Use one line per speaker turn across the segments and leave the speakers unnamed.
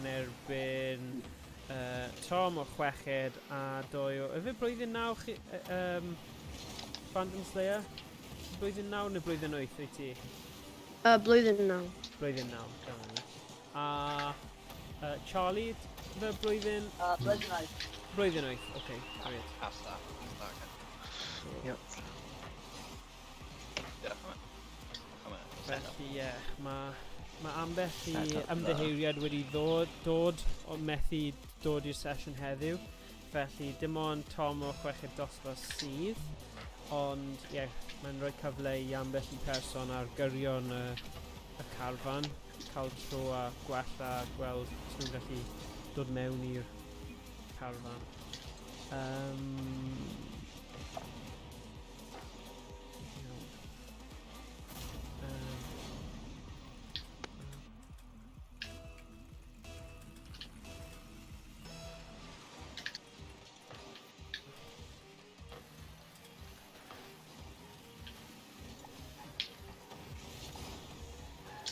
yn erbyn uh, Tom o'r chweched a doi o... Yfe blwyddyn naw chi... Um, Phantom Slayer? Blwyddyn naw neu blwyddyn wyth wyt ti?
Blwyddyn naw.
Blwyddyn naw, dyna ni. A Charlie, fe blwyddyn...
Blwyddyn wyth.
Blwyddyn wyth, oce, okay, great.
Pass that. Okay.
Yep.
Diolch am e.
Felly, ie, yeah, mae ma ambell i ymddiheuriad wedi ddod, dod o methu dod i'r sesiwn heddiw. Felly, dim ond Tom o chweched dosbarth sydd, ond ie, yeah, mae'n rhoi cyfle i ambell i person ar gyrion y, y carfan cael tro a gwella a gweld os nhw'n gallu dod mewn i'r carfan. Iawn.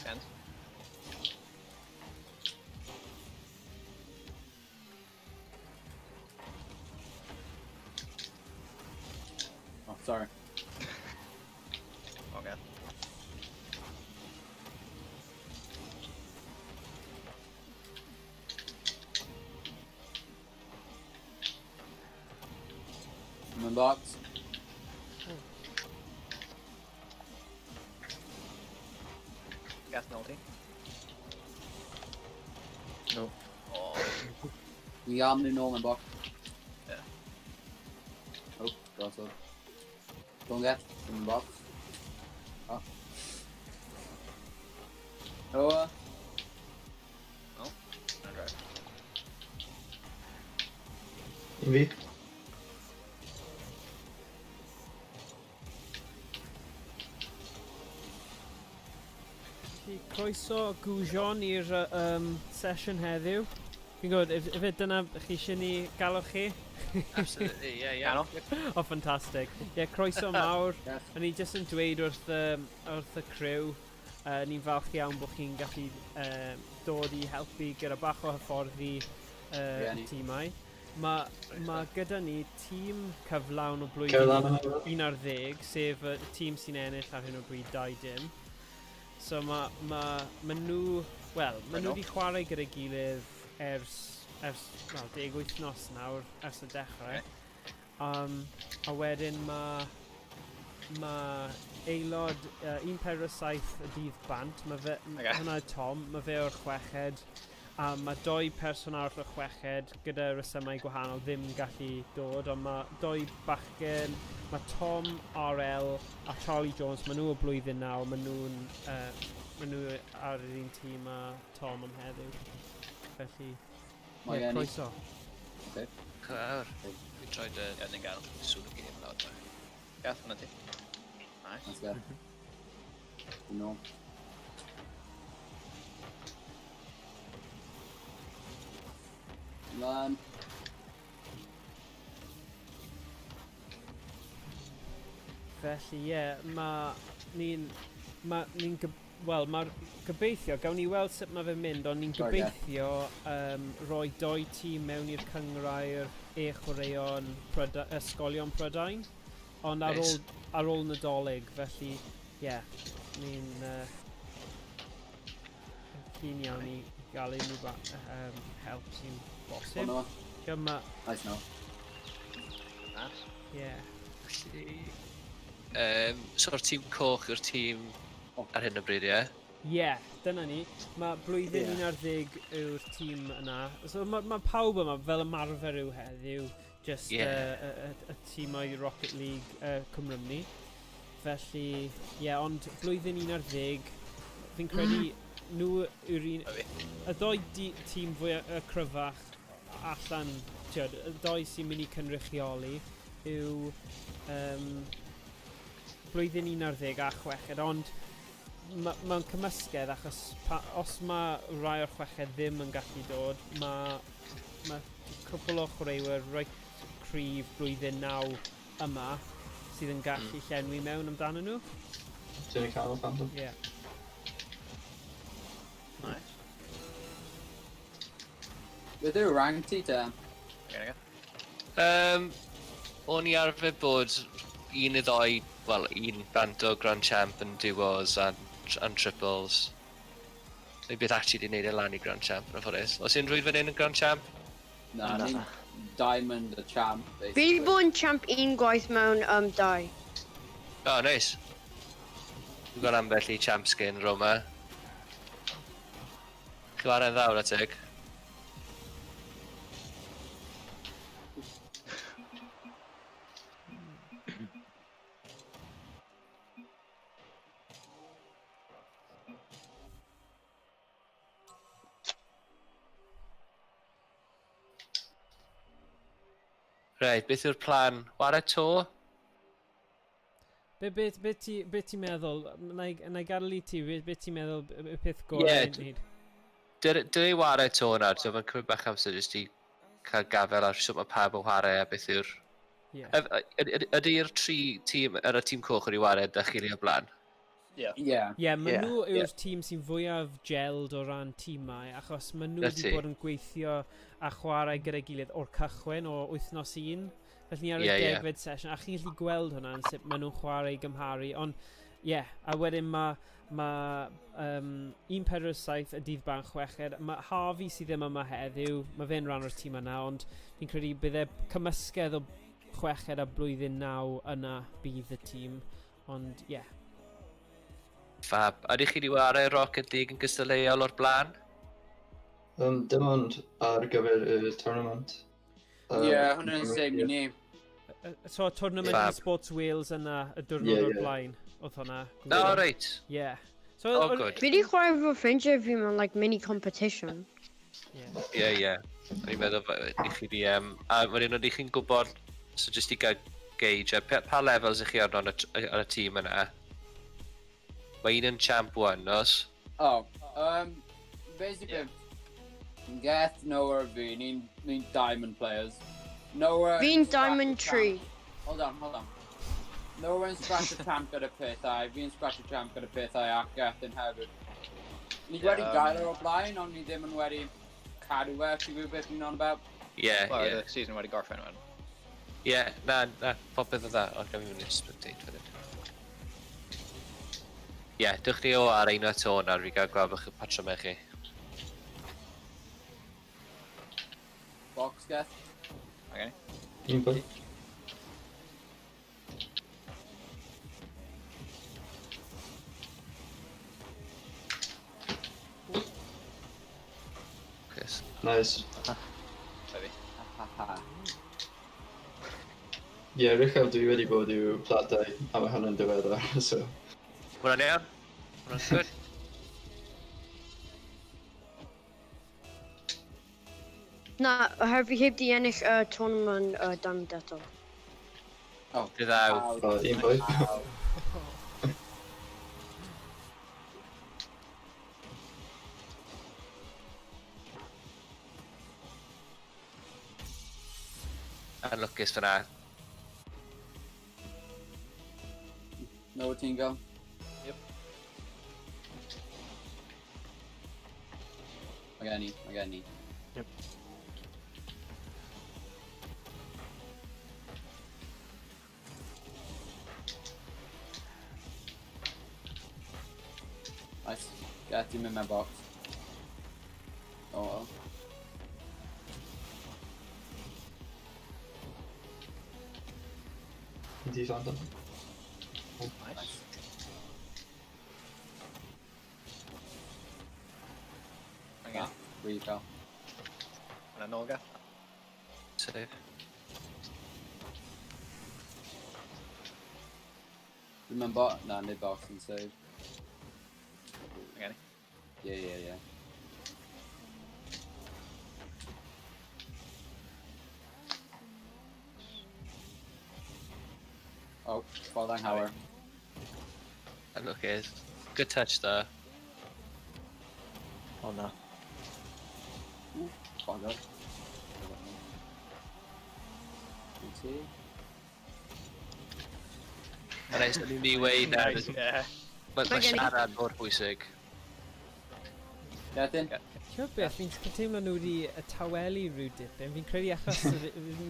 Ken.
Oh, sorry.
Okay.
I'm in box.
Gas penalty.
No.
Oh,
We are new normal box.
Yeah.
Oh, got up. Don't get in the box. Oh. Oh,
and drive.
Un fi.
Felly, croeso Gwsion i'r um, sesiwn heddiw. Fi'n gwybod, if dyna chi eisiau ni galw chi?
Absolutely, yeah.
Ganol.
Oh, fantastic. Ie, yeah, croeso mawr.
yes.
O'n i jyst yn dweud wrth, wrth y criw, ni'n falch iawn bod chi'n gallu dod i helpu gyda bach o hyfforddi
Rhieni.
tîmau. Mae ma gyda ni tîm cyflawn o blwyddyn
Cyflawn o
11, sef y tîm sy'n ennill ar hyn o bryd 2-0. So mae ma, ma nhw, wel, ma nhw wedi chwarae gyda'i gilydd ers, ers well, 10 wythnos nawr, ers y dechrau. A wedyn mae ma aelod 147 y dydd bant, mae fe,
Ocê.
hwnna yw Tom, mae fe o'r chweched, a mae doi person arall o'r chweched gyda resymau gwahanol ddim yn gallu dod, ond mae doi bachgen, mae Tom RL a Charlie Jones, maen nhw o blwyddyn naw, maen nhw'n ma nhw ar yr un tîm â Tom am heddiw. Felly,
Mae
ie,
gen i.
croeso.
Cyfawr. Fi'n troi dy
Ie, ni'n gael.
sŵn y gêm lawr. bach.
Gath hwnna ti. Nice.
Let's go. No. Lan.
Felly, ie, yeah, mae ni'n... Ma ni'n Wel, mae'r gobeithio, gawn ni weld sut mae fe'n mynd, ond ni'n
Sorry, yeah.
gobeithio rhoi doi tîm mewn i'r cynghrair e-chwaraeon Pryda ysgolion Prydain, ond ar
Neis.
ôl, ar ôl Nadolig, felly, ie, yeah, ni'n keen iawn i gael unrhyw help sy'n bosib.
Hwnnw.
Ie, ma,
Nice no.
Nice.
ie.
Felly... So'r tîm coch yw'r tîm
O.
ar hyn o bryd, ie?
Ie, dyna ni. Mae blwyddyn
Ie.
11 yw'r tîm yna. So mae ma pawb yma fel ymarfer yw heddiw, just
Ie.
y tîmau Rocket League Cymrymni. Felly, ie, yeah, ond blwyddyn 11, fi'n credu nhw yw'r un...
Yfi.
Y ddoi tîm fwy y cryfach allan, ti'od, y ddoi sy'n mynd i cynrychioli yw blwyddyn 11 a chweched, ond mae'n ma cymysgedd achos os mae rai o'r chweched ddim yn gallu dod, mae ma cwpl o chwaraewyr reit cryf blwyddyn 9 yma sydd yn gallu llenwi mewn amdano nhw.
Ti'n ei cael o Phantom.
Ie. Yeah.
Nice.
Beth yw rank ti te?
Okay,
O'n i arfer bod un neu ddoi, wel, un bant o Grand Champ yn duos and triples. Neu beth actually di wneud e lan i Grand Champ yn anffodus. Oes unrhyw un fan hyn yn Grand Champ?
Na,
Na.
ni'n Diamond a Champ,
Fi wedi
basically.
bod yn champ un gwaith mewn dau.
Oh, nice. Dwi'n gweld ambell i champ skin Roma. Chwarae'n dda, wna teg. Reit, beth yw'r plan? Ware to?
Be ti'n meddwl? Na i gadael i ti, be ti'n meddwl y peth gorau
Ie,
i wneud?
Dyr i ware to nawr, so mae'n cymryd bach amser jyst i cael gafel ar sut mae pawb yn chwarae a beth yw'r...
Ie.
Ydy'r tri tîm, yr y tîm coch wedi ware ydych chi o blaen?
Ie.
Ie.
Ie, maen
Ie.
nhw yw'r tîm sy'n fwyaf gelled o ran tîmau, achos maen nhw
Na
wedi
ti.
bod yn gweithio a chwarae gyda'i gilydd o'r cychwyn o wythnos un. Felly ni ar y
Ie, ie.
10fed sesiwn, a chi'n gallu gweld hwnna yn sut maen nhw'n chwarae i gymharu. Ond ie, yeah, a wedyn mae 147 y dydd ban chweched. Mae Harvey sydd ddim yma heddiw, mae fe'n rhan o'r tîm yna, ond fi'n credu bydd e cymysgedd o chweched a blwyddyn 9 yna bydd y tîm. Ond ie, yeah.
Fab. Ydych chi wedi ware Rocket League yn gystadleuol o'r blaen?
Dim ond ar gyfer y tournament.
Ie, hwnna'n same i ni.
So, tournament
Fab.
Sports Wales yna y diwrnod
Ie,
o'r
ie.
blaen, oedd hwnna.
O, reit.
Ie. So,
Oh, good.
Fi wedi chwarae efo ffrindiau fi mewn like mini competition.
Ie.
Ie. O'n i'n meddwl i chi di... A wedyn oeddech chi'n gwybod, so jyst i gael gauge, pa levels ych chi arno ar y tîm yna? Mae un yn champ 1, os?
Oh, basically, Geth, Noah, fi, ni'n diamond players. Noah...
Fi'n
yn scratch
diamond
y champ.
3.
Hold on, hold on. Noah yn scratch y champ gyda pethau, fi'n scratch y champ gyda pethau ac Geth yn hefyd. Ni wedi gael o'r blaen, ond ni ddim yn wedi cadw e, ti'n gwybod beth ni'n on about?
Ie,
Well,
ie.
the season wedi gorffen wedyn.
Ie, na, popeth yn dda. Ond gaf i fynd i'r spectate fan hyn. Ie, dewch ni o ar un o to nawr i gael gweld eich patrymau chi.
Box, Geth.
Okay.
Un pwynt.
Chris.
Nice.
Baby.
Ha ha.
Ie, yeah, Richard dwi wedi bod i'w platau a mae hwnna'n diweddar, so...
Hwnna'n iawn? Hwnna'n good?
Na, oherwydd fi heb di ennill y tournament diamond eto.
Oh.
Dyddaw.
Aw.
O, un pwynt.
Aw.
Anlwcus fyna.
Noah, ti'n go?
Yep.
Mae gen i, mae gen i.
Yep.
Nice. Get him in my box. Oh well.
Di Phantom.
Nice. Okay.
Na, really gael.
Hwnna nôl, Geth.
Save.
Dwi'n mynd bot? Na, nid box yn save.
Mae gen i.
Yeah. Oh, fall down Howard.
Anlwcus. Good touch there.
O na.
Bugger. Ti?
A nice, o'n i'n mynd i weud na.
Nice, yeah.
Mae
Mae gen i-
siarad mor bwysig.
Gethin?
Yeah.
Ti'n gwybod beth, fi'n teimlo nhw wedi y tawelu rhyw dipyn. Fi'n credu achos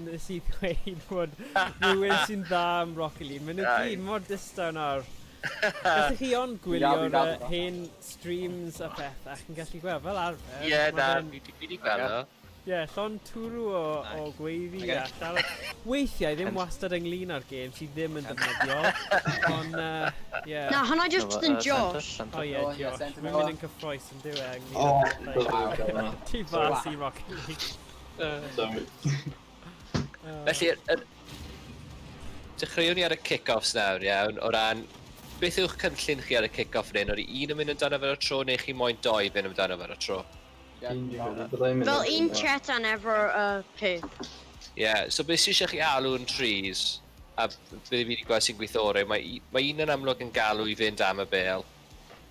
nes i ddweud bod rhywun sy'n dda am Rocket League. Maen nhw gyd mor distaw nawr. Gallech chi ond gwylio'r hen streams a pethau, chi'n gallu gweld fel arfer.
Ie, na, fi wedi gweld o.
Ie, llond twrw o gweiddi a siarad. Weithiau ddim wastad ynglyn â'r gêm sydd ddim yn ddefnyddiol, ond ie.
Na, hwnna just yn Josh.
O ie, Josh. Mae'n mynd yn cyffroes yn dyw e ynglyn
O,
â pethau. Tu fas i Rocket League.
Sorry.
Felly, dechreuwn ni ar y kick-offs nawr, iawn, o ran, beth yw'ch cynllun chi ar y kick-off fan hyn? Oeddi un yn mynd amdano fe ar y tro, neu chi moyn doi fynd amdano fe ar y tro?
Un dwi'n credu, byddai'n mynd
Fel
am
un
hwnna.
chetan efo peth.
Ie, yeah, so beth sydd eisiau chi alw yn trees, a beth fi wedi gweld sy'n gweithio orau, mae un yn amlwg yn galw i fynd am y bêl.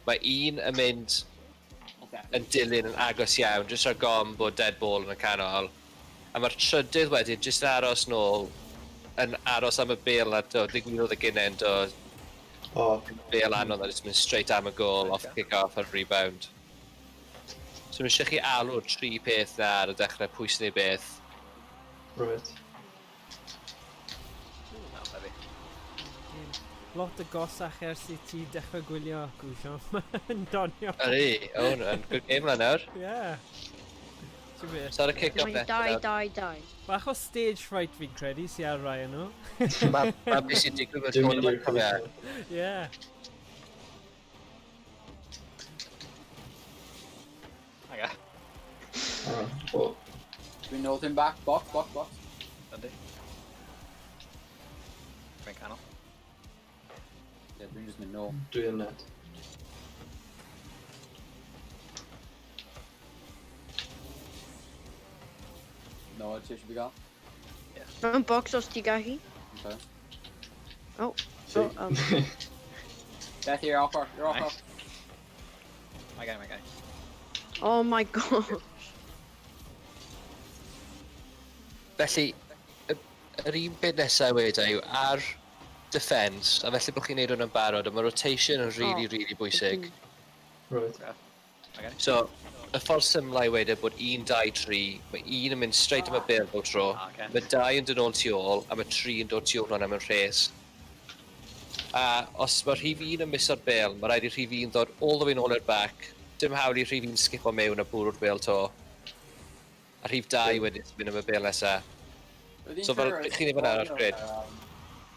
Mae un yn mynd yn dilyn yn agos iawn, jyst ar gom bod dead ball yn y canol. A mae'r trydydd wedyn jyst yn aros nôl, yn aros am y bêl a do, ddigwyddodd y gynnen, do,
O,
bêl anodd a jyst mynd straight am y gôl, off kick-off a'r rebound. So mae eisiau chi alw'r tri peth na ar y dechrau, pwy sy'n ei beth.
Right.
Na, na fi.
Lot o gosach ers i ti dechrau gwylio Gwylio. Yn donio.
Ydy, o, hwnna'n good game lan nawr.
Ie. Ti'n beth?
So ar y kick-off
Mae'n
nesaf
dau,
nawr,
dau, dau.
Bach o stage fright fi'n credu sy'n ar rai nhw.
Ma beth sy'n digwydd mewn
Dwi'n mynd i'r
tournament, cofia.
cwrs.
Ie.
Aga.
Ah, o.
Dwi'n nôl him back, box, box, box.
Yndi. Mae'n canol.
Ie, dwi'n just mynd nôl.
Dwi yn net.
No, ti eisiau fi gael?
Mewn box os ti gallu.
Okay.
Oh,
See.
oh.
Beth, you're off, you're off.
Nice. Mae gen i, mae gen i.
Oh my god.
Felly, yr un bit nesaf wedi yw ar defence, a felly bod chi'n neud hwn yn barod, a mae rotation yn really,
Oh.
really bwysig.
Right.
Mae gen i.
So, y ffordd syml i wedi bod 1, 2, 3, mae un yn mynd straight am y bêl bob tro,
Ah, ocê.
mae dau yn dod nôl tu ôl, a mae tri yn dod tu ôl hwnna mewn rhes. A os mae rhif un yn miso'r bêl, mae rhaid i rhif un ddod all the way nôl i'r back, dim hawl i rhif un skipo mewn a bwrw'r bêl to. A rhif dau wedyn sy'n mynd am y bêl nesa. So fel chi'n neud fan'na ar y grid?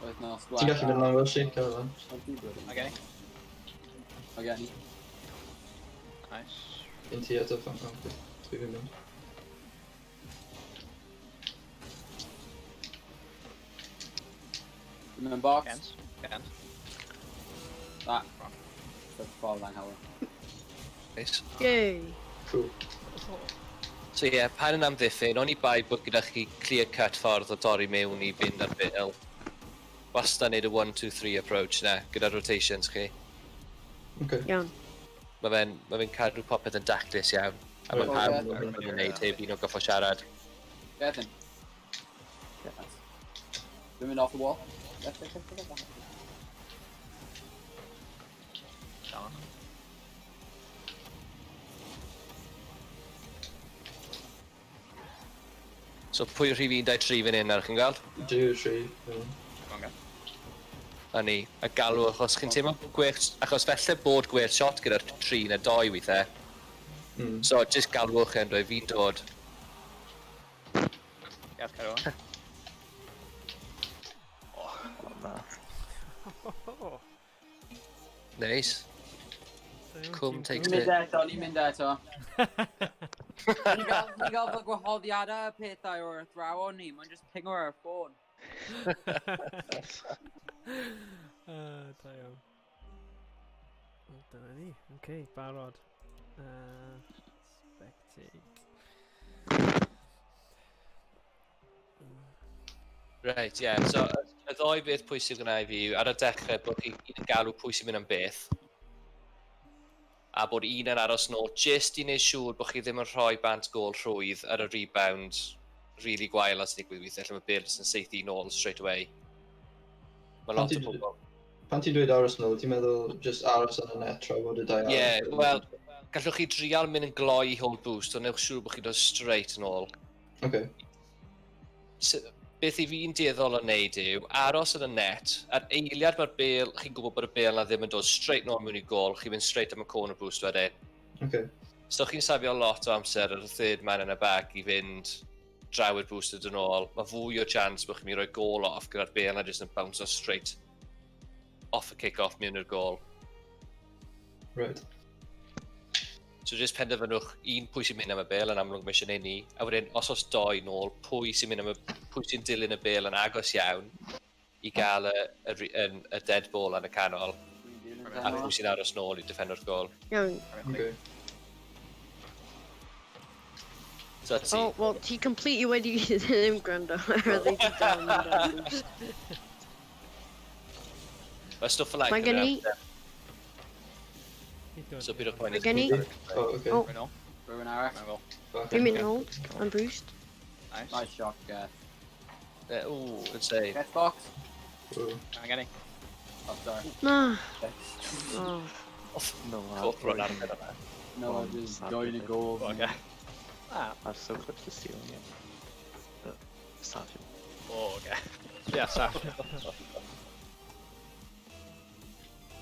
Wythnos
Ti'n gallu mynd lan fel si, cael lan.
Mae gen i.
Mae gen i.
Nice.
Un ti eto fan. O, dwi fi'n mynd.
Dwi'n mynd box.
Gens. Gens.
Na. Ffordd anghywir.
Nice.
Yay.
Cool.
So ie, yeah, pan yn amddiffyn, oni bai bod gyda chi clear cut ffordd o dorri mewn i fynd ar bêl. Wastad neud y 1, 2, 3 approach na, gyda rotations chi.
Okay.
Iawn.
Mae fe'n cadw popeth yn daclus iawn. A mae
Right.
pawb
Ocê.
yn gwneud heb un o goffo siarad.
Gethin. Nice. Dwi'n mynd off the wall. Beth, beth, beth, beth, beth.
Down.
So pwy yw'r rhif 1, 2, 3 fan hyn nawr, chi'n gweld?
Dwi yw'r tri. Ie.
Go on, Gav.
A ni, a galw achos chi'n teimlo bod gwell, achos felly bod gwell shot gyda'r 3 na 2 weithiau. So just galwch yn dweud fi'n dod.
Gav, carry on.
O, na.
Oh,
Nice.
da iawn,
Cwm
tîm
takes
Ni'n mynd
it.
eto, ni'n mynd eto. Ni'n gael fel gwahoddiadau a pethau o'r athrawon ni, mae'n just pingo ar y ffôn.
Ah, da iawn. Wel, dyna ni. OK, barod. Spectate.
Right, ie. Yeah. So, y ddoi beth pwysig yna i fi yw, ar y dechrau, bod chi gyd yn galw pwy sy'n mynd am beth. A bod un yn aros nôl, just i wneud siŵr bod chi ddim yn rhoi bant gôl rhwydd ar y rebound really gwael as digwydd weithiau, lle mae bêl jyst yn saethu nôl straight away. Mae lot o bobl.
Pan ti'n dweud aros nôl, ti'n meddwl just aros yn y net tra bod y dau
Ie, yeah,
arall yn
wel,
mynd?
Gallwch chi drial mynd yn gloi i hold boost, ond newch siŵr bod chi'n dod straight yn ôl.
Okay.
So, beth i fi'n dueddol o wneud yw aros yn y net, a'r eiliad mae'r bêl, chi'n gwybod bod y bêl na ddim yn dod straight nôl mewn i gôl, chi'n mynd straight am y corner boost wedyn.
Okay.
So chi'n safio lot o amser ar y third man yn y back i fynd draw i'r booster dod yn ôl. Mae fwy o chance bod chi'n mynd i roi gôl off gyda'r bêl na jyst yn bounce straight off y kick-off mewn i'r gôl.
Right.
So just penderfynwch un pwy sy'n mynd am y bêl, yn amlwg mae eisiau neud ni, a wedyn os oes doi nôl, pwy sy'n mynd am y, pwy sy'n dilyn y bêl yn agos iawn i gael y dead ball yn y canol, a pwy sy'n aros nôl i defendo'r gôl.
Iawn.
Okay.
So ti,
Oh, well, ti completely wedi ddim gwrando. Oherwydd ti dal yn mynd am boost.
Mae stwff fel
Mae gen i-
So pidwch poeni.
Mae gen i-
Oh, okay.
Oh.
Rwy'n ôl.
Rhywun arall.
Rwy'n ôl.
Back
Dwi'n mynd
in.
nôl am boost.
Nice.
Nice shot, Geth.
Ooh, good save.
Geth box.
Oh.
Mae gen i.
Oh, sorry.
Na.
Geth.
Oh.
No,
Corporal yn arfer yna.
No,
Well,
just
sad
going to
with it.
goal.
Oh, okay. Ah.
I was so close to stealing it. But Safio.
Oh, okay. Yeah, Saf.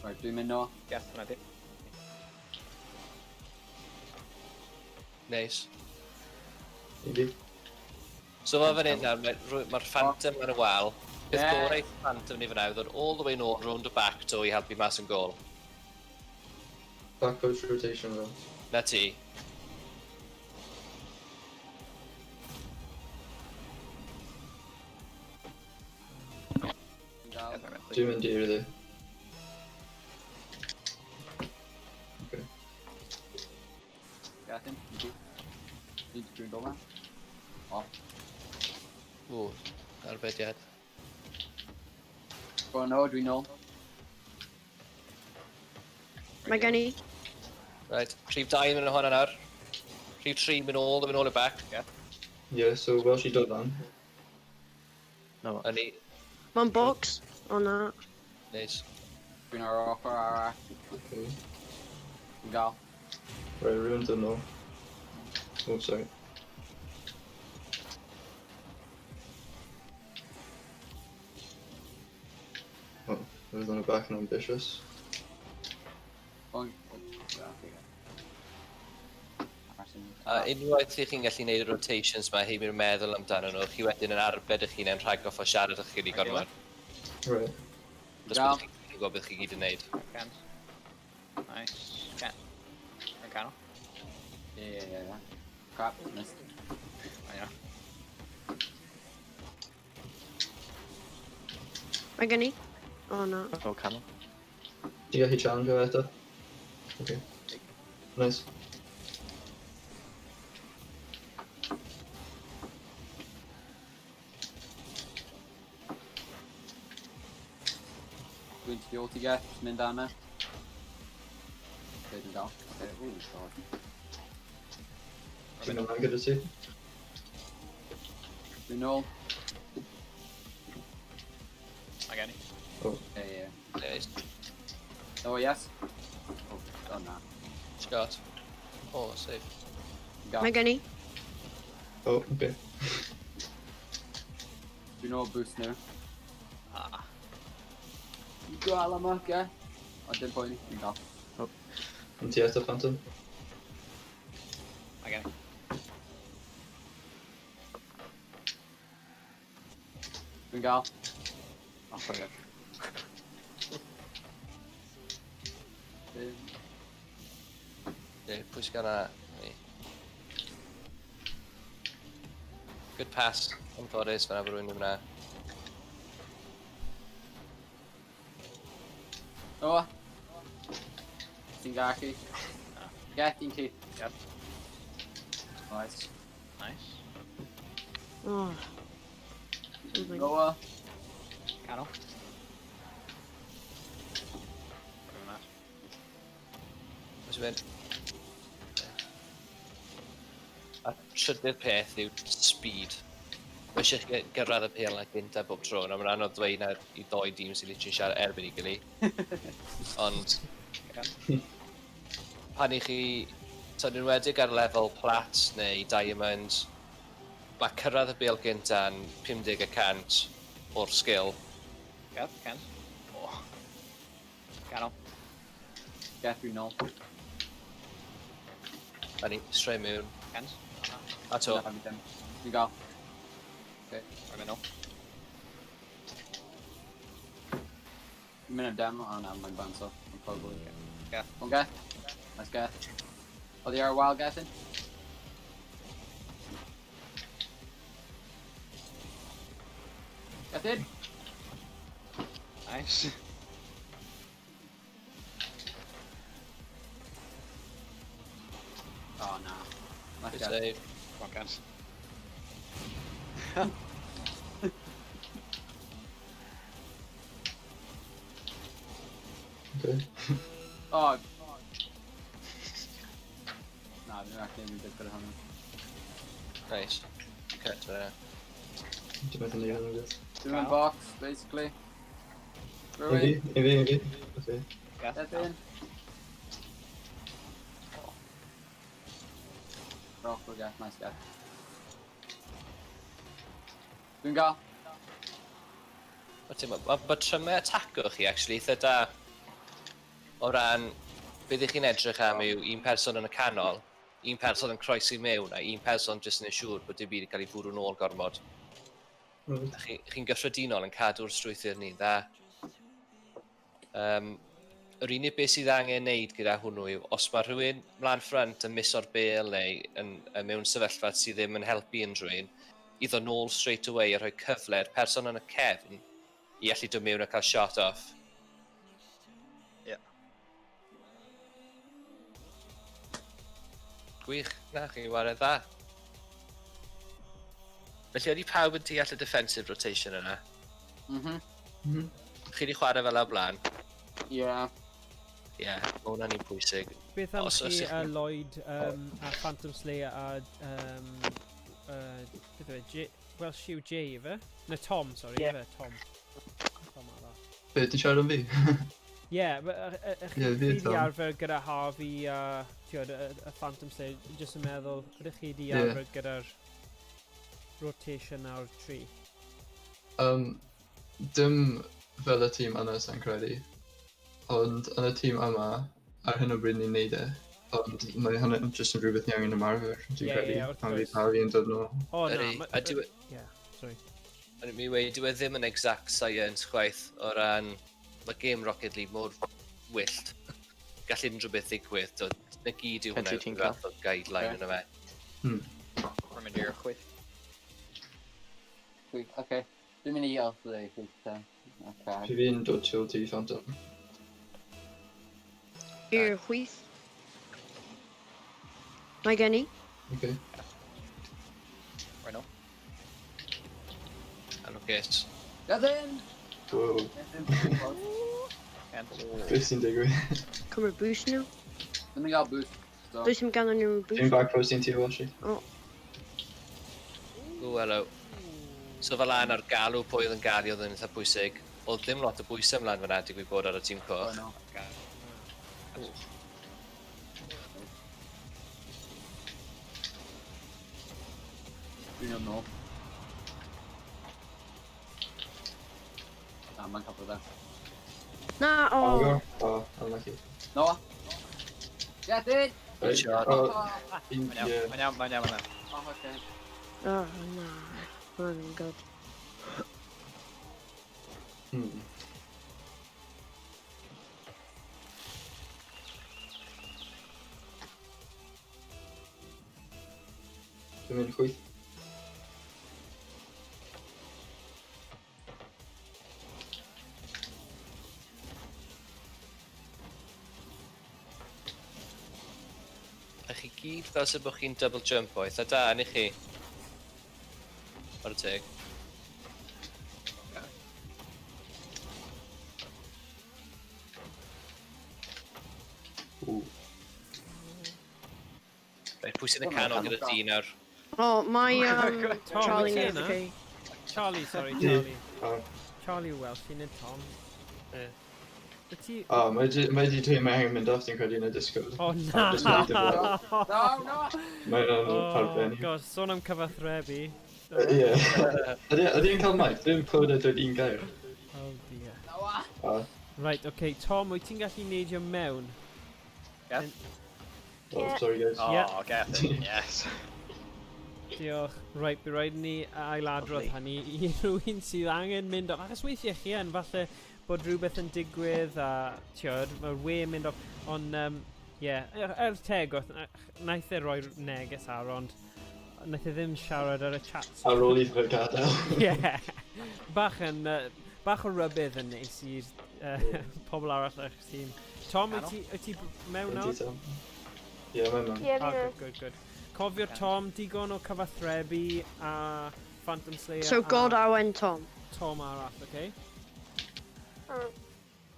Right, dwi'n mynd nôl.
Geth, hwnna di.
Nice.
Easy.
So fe fan hyn nawr, mae'r ma Phantom ar y wal. Beth
Yeah.
gorau i Phantom ni fyna yw ddod all the way nôl round y back to i helpu mas yn gôl.
Back post rotation though.
Na ti.
Dal.
Dwi'n mynd i'r dde. Okay.
Gethin. Dwi'n dod lan. Oh.
Ww, arbediad.
Go on, dwi'n nôl.
Mae gen i.
Right, rhif 2 yn mynd hwnna nawr. Rhif 3 mynd all the way nôl i'r back.
Yeah, so Welsh i dod lan.
No,
A ni,
Mae'n box. O na.
nice.
Dwi'n ar ochr arall.
Okay.
Dwi'n gael.
Right, rhywun dod nôl. Oh, sorry. Oh, I was on the back and ambitious.
Oh,
A unwaith i chi'n gallu gwneud y rotations ma, heb i'r meddwl amdano nhw, chi wedyn yn arbed eich hunain rhag goffo siarad â'ch gilydd gormod.
Right.
Os
Gael.
byddwch chi'n gwybod beth chi gyd yn neud.
Ken. Nice. Ken. Rwy'n canol.
Yeah. Crap, missed.
I know.
Mae gen i. O na.
oh, canol.
Ti'n gallu challenge o eto? Okay. Nice.
Dwi'n tu ôl ti, Geth. Just mynd arna. Okay, dwi'n gael. Okay, oh god.
Dwi'n ymlaen gyda ti.
Dwi'n nôl.
Mae gen i.
Oh,
Yeah.
Nice.
Oh, yes. Oh, oh na.
Scott. Oh, save.
Dwi'n gael.
Mae gen i.
oh, okay.
Dwi'n nôl boost nhw.
Ah.
Dwi'n gael yma, Geth. O, dim poeni. Dwi'n gael.
Yn ti eto, Phantom?
Mae gen i.
Dwi'n gael. Oh, sorry. Dim.
Yeah, pwy sy'n gael na? Ni. Good pass. Anffodus, fan'na bod rhywun yn fyna.
O! Ti'n gallu. Geth, ti'n ci.
Yep.
Nice.
Nice.
Oh. Oh my
Noah.
Canol. Rwy'n mas.
Pwy sy'n mynd? A trydydd peth yw speed. Mae eisiau chi gyrraedd y pêl na gynta bob tro. Nawr mae'n anodd dweud na i ddoi dîm sy'n literally siarad erbyn i gilydd. Ond pan i chi So, yn enwedig ar lefel plat neu diamond, mae cyrraedd y bêl gynta'n 50% o'r skill.
Geth, Ken. Oh. Canol.
Geth fi nôl.
A ni, straight mewn.
Ken.
A to.
Na, fi ddim. Fi'n gael.
Rwy'n mynd nôl.
Fi'n mynd am demo. Oh, na, mae'n bounce off. I'm probably.
Geth.
One Geth. Nice Geth. Oedd hi ar y wild Gethin? Gethin?
Nice.
Oh, na. Nice
Good
Geth.
save.
Come on, Ken.
Okay.
Oh. Na, fi'n actually ddim yn gyda hwnna.
Nice. Cut there.
Dwi'n meddwl ni hwnna beth.
Dwi'n mynd box, basically.
Un fi,
Rwy'n.
un fi, un fi. Okay.
Geth.
Gethin. Rock o Geth, nice Geth. Dwi'n gael.
Mae ma trymau ataco chi, actually, eitha da. O ran, beth ych chi'n edrych am yw un person yn y canol, un person yn croesi mewn, a un person jyst yn siŵr bod dim byd yn cael ei fwrw nôl gormod.
Right.
A chi'n gyffredinol yn cadw'r strwythur ni'n dda. Yr unig beth sydd angen neud gyda hwnnw yw, os mae rhywun mlaen ffrynt yn miso'r bêl neu yn mewn sefyllfa sydd ddim yn helpu unrhyw un, i ddod nôl straight away a rhoi cyfle i'r person yn y cefn i allu dod mewn a cael shot off.
Ie.
Gwych, na, chi'n chwarae dda. Felly ydy pawb yn deall y defensive rotation yna?
Mhm.
Chi wedi chwarae fel o blaen?
Ie.
Ie, yeah, mae hwnna'n un pwysig.
Beth am
Os
chi
ych
a
chi-
Lloyd a Phantom Slayer a beth yw e? Welsh yw Jay, ife? Na Tom, sorry,
Ie.
ife? Tom. Tom arall.
Be, ti'n siarad am fi?
Ie, yeah, chi
Ie, fi
chi
yw
di
Tom.
arfer gyda Harvey a ti'od, y Phantom Slayer, jyst yn meddwl, ydych chi di
Ie.
arfer gyda'r rotation o'r tri?
Dim fel y tîm yna sa'n credu. Ond yn y tîm yma, ar hyn o bryd ni'n neud e. Ond mae hynny jyst yn rhywbeth ni angen ymarfer, dwi'n
Ie,
credu.
ie, wrth
Pan fydd
gwrs.
Harvey yn dod nôl.
O, na.
Ydy, a
Ie, sorry.
O'n i'n weud, dyw e ddim yn exact science chwaith o ran, mae game Rocket League mor wyllt. Gall unrhyw beth ddigwydd, do, na gyd yw hwnna
Penty ti'n
rhyw fath o guideline
Ie.
yna fe.
Rwy'n mynd i'r chwith.
Chwith, oce. Dwi'n mynd i off the chwith te. Oce.
Fi fi'n dod tu ôl ti, Phantom.
I'r chwith. Mae gen i.
Okay.
Rwy'n nôl.
Anwgus.
Gethin!
Wow.
Gethin.
Ken.
Beth sy'n digwydd?
Cymryd boost nhw.
Ddim yn gael boost. So.
Does dim ganddyn nhw
Dwi'n
boost.
back post i'n ti, Welshie.
O, hello. So fel an ar galw pwy oedd yn gario oedd yn eitha pwysig. Oedd ddim lot o bwysau ymlaen fyna, digwydd bod ar y tîm
Oh,
coch.
no.
Ken.
Dwi'n yn nôl. Na, mae'n cael dda.
Na, o.
Agor? Oh, unlucky.
Noah! Gethin!
Right.
shot.
Oh,
Oh,
Mae'n iawn,
ie.
mae'n iawn, mae'n iawn, mae'n iawn.
oh, okay.
Oh, na. Mae'n good.
Dwi'n mynd chwith.
A chi gyd fel sy'n bod chi'n double jump o, eitha da, ni chi? Ar y teg.
Ww.
Reit, pwy sy'n y canol gyda ti nawr?
O, mae
Tom,
Charlie
wyt ti
yn
yna?
okay.
Charlie, sorry,
Ie.
Charlie.
Oh,
Charlie Welsh, nid Tom.
Ie.
Wyt ti...
O, mae di dweud mae angen mynd off, ti'n credu yn y Discord.
O, na!
Just neud y vlog.
No, no!
Mae hwnna'n
Oh,
arbennig.
gosh, sôn am cyfathrebu.
Ie. Ydy e'n cael mic? Dwi'n clywed e dweud un gair.
Oh dear.
No, ah.
O,
Right, okay, Tom, wyt ti'n gallu neidio mewn?
Geth?
oh, sorry guys.
Oh,
Yeah.
Gethin, yes.
Diolch. Right, bydd rhaid ni ailadrodd
Lovely.
hynny i rhywun sydd angen mynd off. Achos weithiau chi yn, falle bod rhywbeth yn digwydd a, tiod, mae'r we yn mynd off. Ond, ie, er tegwch, naeth e roi neges ar, ond naeth e ddim siarad ar y chat.
Ar ôl iddo fe gadael.
Ie. Bach yn, bach o rybudd yn neis i'r pobl arall ar eich tîm. Tom, wyt ti mewn nawr?
Yndi, Tom? Ie, mae'n mewn.
Ie,
Ah,
fi
good, good, good. Cofio Tom, digon o cyfathrebu a Phantom Slayer
So
a
God Awen Tom.
Tom arall, okay?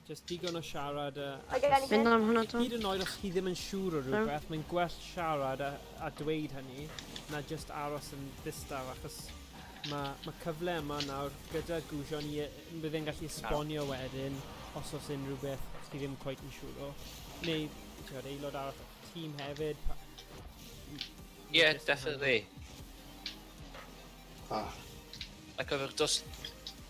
Just digon o siarad a...
I get anything?
Mynd am hwnna, Tom?
Hyd yn oed os chi ddim yn siŵr o rhywbeth, mae'n gwell siarad a dweud hynny na just aros yn ddistaw, achos mae cyfle yma nawr gyda Gwsion i bydd e'n gallu esbonio wedyn os oes unrhyw beth chi ddim quite yn siŵr o. Neu, ti'n aelod arall o'r tîm hefyd.
Yeah,
Just yn hynny.
definitely.
Ah,
A cofiwch, dos...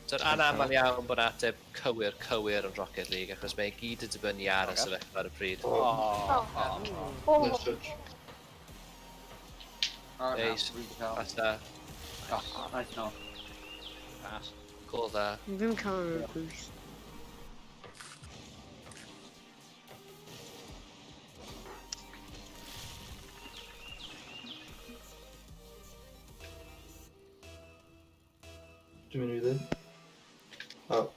Do'n anaml iawn bod ateb cywir cywir yn Rocket League, achos mae e gyd yn dibynnu ar y
Ocê.
sefyllfa ar y pryd.
oh,
Oh,
Oh.
oh.
nice touch.
Alright, now,
Nice.
read the hell.
That's that.
Oh, nice no.
Pass.
Cool dda.
Fi'n cael y boost.
Dwi'n mynd i ddweud. Oh.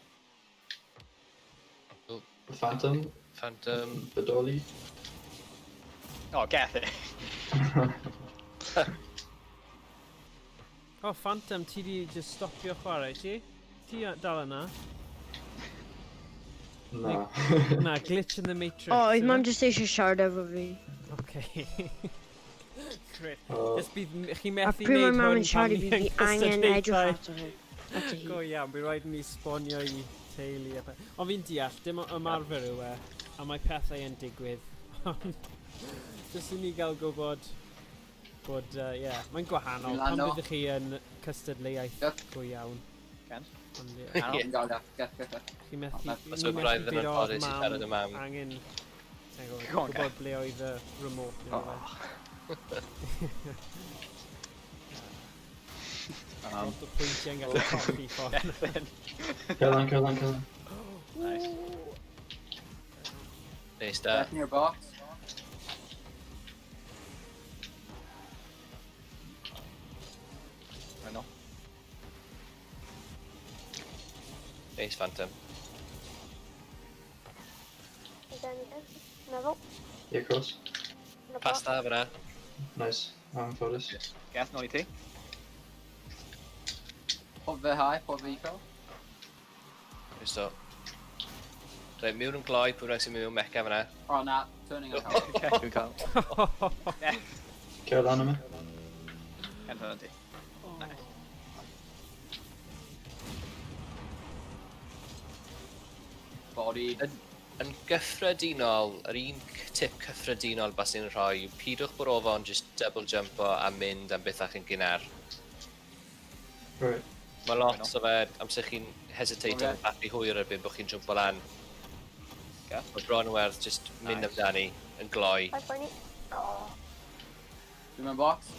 Oh.
Phantom,
Phantom.
Bodoli.
Oh, Gethin.
Oh, Phantom, ti di just stopio chwarae, ti? Ti dal yna?
Na.
Na, glitch in the Matrix.
O, oedd
yw e?
mam jyst eisiau siarad efo fi.
Okay. Great.
Oh,
Just bydd chi
A
methu
pryd mae
wneud
mam
hwn
yn siarad i
pan
fi,
ni yn
fi angen edrych
cystadlaethau.
ato hi. Ato hi.
Go iawn, bydd rhaid i ni esbonio i teulu a peth. Ond fi'n deall, dim ymarfer yw e, a mae pethau yn digwydd. Ond jyst i ni gael gwybod bod, ie, yeah, mae'n gwahanol.
Fi'n
Pan
lando.
byddwch chi yn cystadleuaeth
Yep.
go iawn.
Ken?
Ond ie,
Ie.
Fi'n gael that. Get, get, get.
chi methu,
Os
ni
oedd
methu
braidd yn
dweud, "O,
anffodus i siarad â mam."
Angen, sa'n gwybod,
Go on,
gwybod ble oedd y remote neu
Oh.
rhywbeth. Lot o pwyntiau'n gallu colli ffordd.
Gethin.
Cael lan, cael lan, cael lan.
Nice.
Neis da.
Get in your box.
I know.
Neis Phantom.
Is there anything? Neville?
Ie, cross.
In the
Pas
box?
da fyna.
Nice. Anffodus.
Geth, nôl i ti.
Put fe high, put fe eco.
So. Reit, mewn yn gloi, pwy bynnag sy'n mynd mewn meca fyna.
Oh, na, turning it off.
Okay. Dwi'n cael.
Cael lan yma.
Ken hwnna ti. Nice.
Body.
Yn gyffredinol, yr un tip cyffredinol bas i'n rhoi yw pidwch bod ofon just double jumpo a mynd am bethach yn gynnar.
Right.
Mae lot o fe, amser chi'n hesitate
Ocê.
am bach i hwyr erbyn bod chi'n jumpo lan.
Ocê.
Mae bron yn werth just mynd
Nice.
amdani yn gloi.
Hi, Bernie. Oh.
Dwi'n mewn box.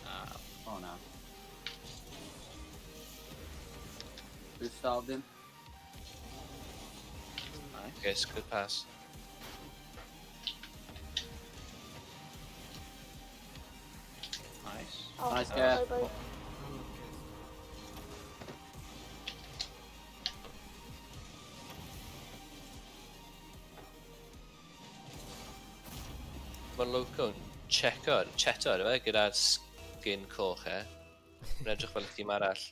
Ah.
Oh, na. Boost out dim.
Nice.
Yes, good pass.
Nice.
Oh,
Nice
sorry,
get.
bye.
Mae Loco'n checo, cheto yna fe, gyda'r skin coch e. Mae'n edrych fel y tîm arall.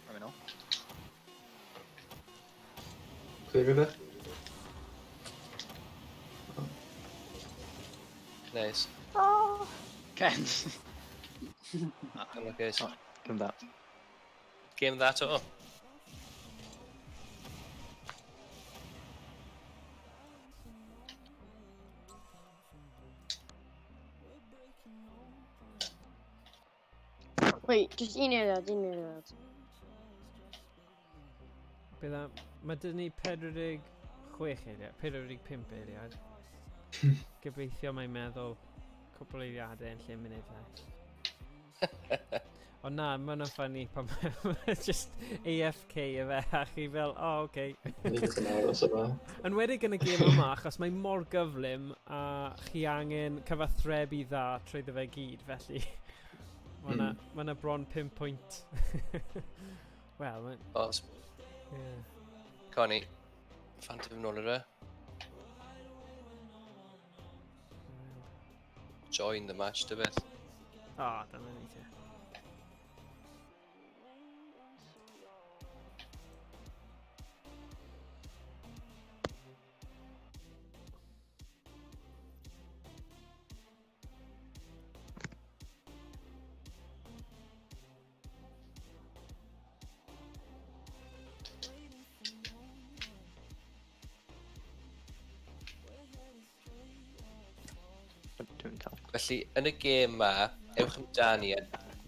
Let me know.
Clear fe.
Nice.
Oh.
Ken.
Unlucky.
Gêm dda.
Gêm dda to.
Wait, just un eiliad, un eiliad.
Bydda, mae dyn ni 46 eiliad, 45 eiliad. Gobeithio mae'n meddwl cwpl eiliadau yn lle munudau. Ond na, mae hwnna'n funny pan mae just AFK y fe, a chi fel, oh, okay.
Ni jyst yn aros yma.
Yn wedig yn y gêm yma, achos mae mor gyflym a chi angen cyfathrebu dda trwyddo fe gyd, felly mae yna ma bron 5 pwynt. Wel, mae'n...
Os,
Yeah.
Connie, Phantom nôl iddo fe. Join the match, dy beth.
O, oh, dyna ni te.
Dwi'n dal.
Felly, yn y gêm ma, ewch amdani a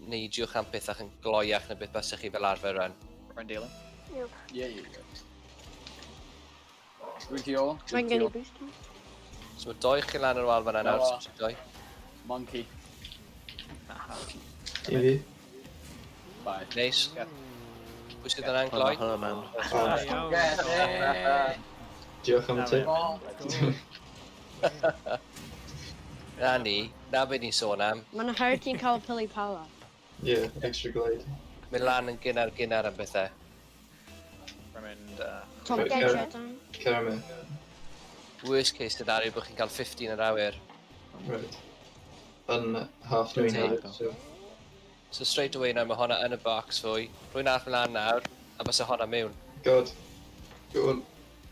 neidiwch am pethach yn gloiach na beth basech chi fel arfer rhan.
Rwy'n dilyn.
Yep.
Ie. Dwi'n tu ôl.
Mae'n gen i boost.
So mae doi chi lan ar wal fan'na nawr,
No.
so doi.
Monkey.
I fi.
Bye.
Neis.
Ie.
Pwy sydd yna'n gloi?
Hwnna mewn.
Oh,
Da iawn.
Yes.
diolch am y tip.
Oh,
Na ni, na beth ni'n sôn am.
Mae'n her ti'n cael pili pala.
Yeah, extra glide.
Mynd lan yn gynnar gynnar am bethau.
Rwy'n mynd...
Tom,
Right,
get
Cer-
shot down.
Cer am
Worst case scenario bod chi'n cael 15 yr awyr.
Right. Yn half nine
Take.
hefyd, so...
So straight away nawr mae honna yn y box fwy. Rwy'n arall mynd lan nawr, a bysa honna mewn.
God. Go on.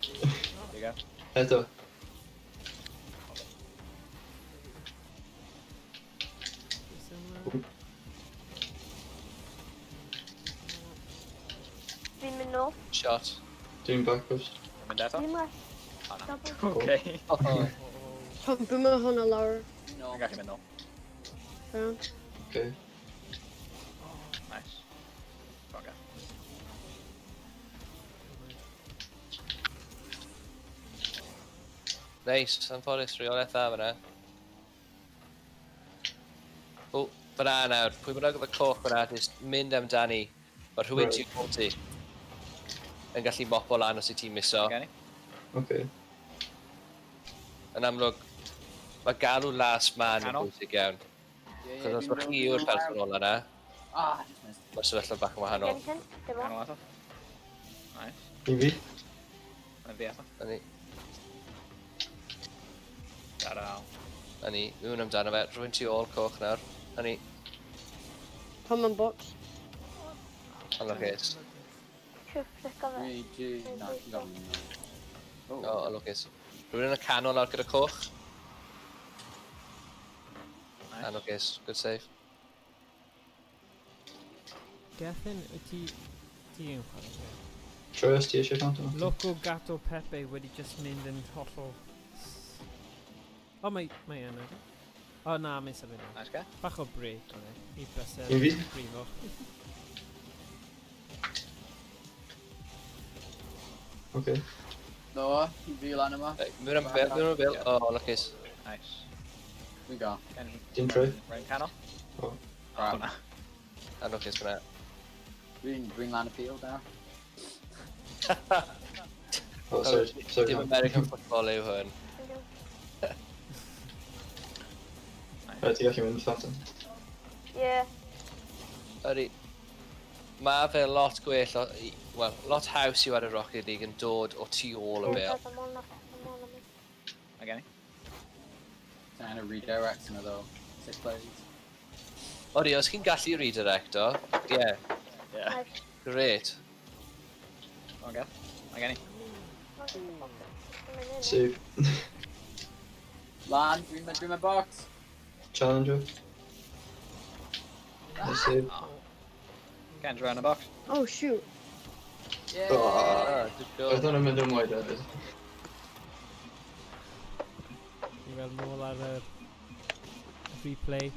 There you go.
Eto.
Fi'n mynd nôl.
Shot.
Dwi'n backwards.
Rwy'n mynd eto.
Fi'n left.
O, na.
Double.
Okay.
Oh.
Tom, bwma hwnna lawr.
No.
Dwi'n gallu mynd nôl.
Brown.
Okay.
Nice. Go on, Gath.
Neis, anffodus, rheolaeth dda fyna. O, fyna nawr, pwy bynnag oedd y coch fyna, jyst mynd amdani. Mae rhywun
Right.
tu ôl ti yn gallu mopo lan os wyt ti'n miso.
Gen i?
Okay.
Yn amlwg, mae galw last man yn
Canol.
bwysig iawn.
Ie,
Cos os
dwi'n
mae chi yw'r person ola na,
Ah, just missed.
mae'r sefyllfa bach yn wahanol.
Gen i dim o.
Canol eto. Nice.
I fi.
Mae'n fi eto.
Na ni,
Gadael.
na ni, mewn amdano fe, rhywun tu ôl coch nawr. Na ni,
Tom yn box.
anlwcus.
Trio flick o fe.
3, 2, na, ti'n gael mynd nôl.
O, anlwcus. Rhywun yn y canol nawr gyda coch.
Nice.
Anlwcus, good save.
Gethin, wyt ti... Ti yn chwarae fe?
Troi os ti eisiau Phantom.
Loco Gato Pepe wedi just mynd yn hollol... O, mae, mae yna. O, na, mae'n symud nawr.
Nice, Gath.
Bach o break o'n e. I bysedd.
Un fi?
Brifo.
Okay.
No, i fi lan yma.
Right, mewn am bil, mewn am bil. O, lwcus.
Nice.
Dwi'n gael.
Gen i.
Dim troi.
Rwy'n canol.
O.
O,
Crap.
na.
Anlwcus fyna.
Dwi'n lan y field now.
Oh, sorry. Sorry,
Dim
Tom.
American football yw hwn.
Right, ti'n gallu mynd Phantom.
Ie.
Ydy. Mae fe lot gwell, wel, lot haws i'w ar y Rocket League yn dod o tu ôl y bêl.
Mae gen i.
Trying to redirect yna though. Six plays.
Odi, os chi'n gallu redirecto, ie, yeah,
Yeah.
great.
Go on, Gath. Mae gen i.
Save.
Lan, dwi'n mynd, dwi'n mynd box.
Challenger. Nice save.
Oh. Ken's round the box.
Oh, shoot.
Yeah!
Oh.
Ah, good goal.
Oedd hwnna'n mynd yn wide hefyd.
Ni weld nôl ar y replay.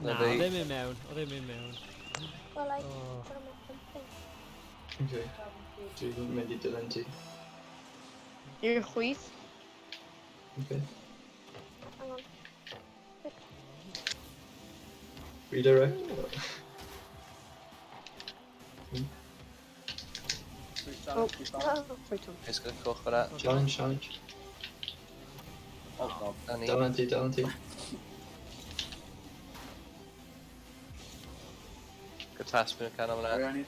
Na,
Na fi.
oedd e'n mynd mewn. Oedd e'n mynd mewn.
Well, I
Oh.
put him in something.
Okay. Dwi'n mynd i dilyn ti.
I'r chwith.
Okay.
Hang on.
Redirect.
Freestyle,
Oh.
freestyle.
Oh,
Sorry, Tom.
Pys gyda coch fyna.
Challenge, challenge.
Oh god.
Na ni.
Dylan ti, dylan ti.
Good pass mewn canol fyna.
We're only...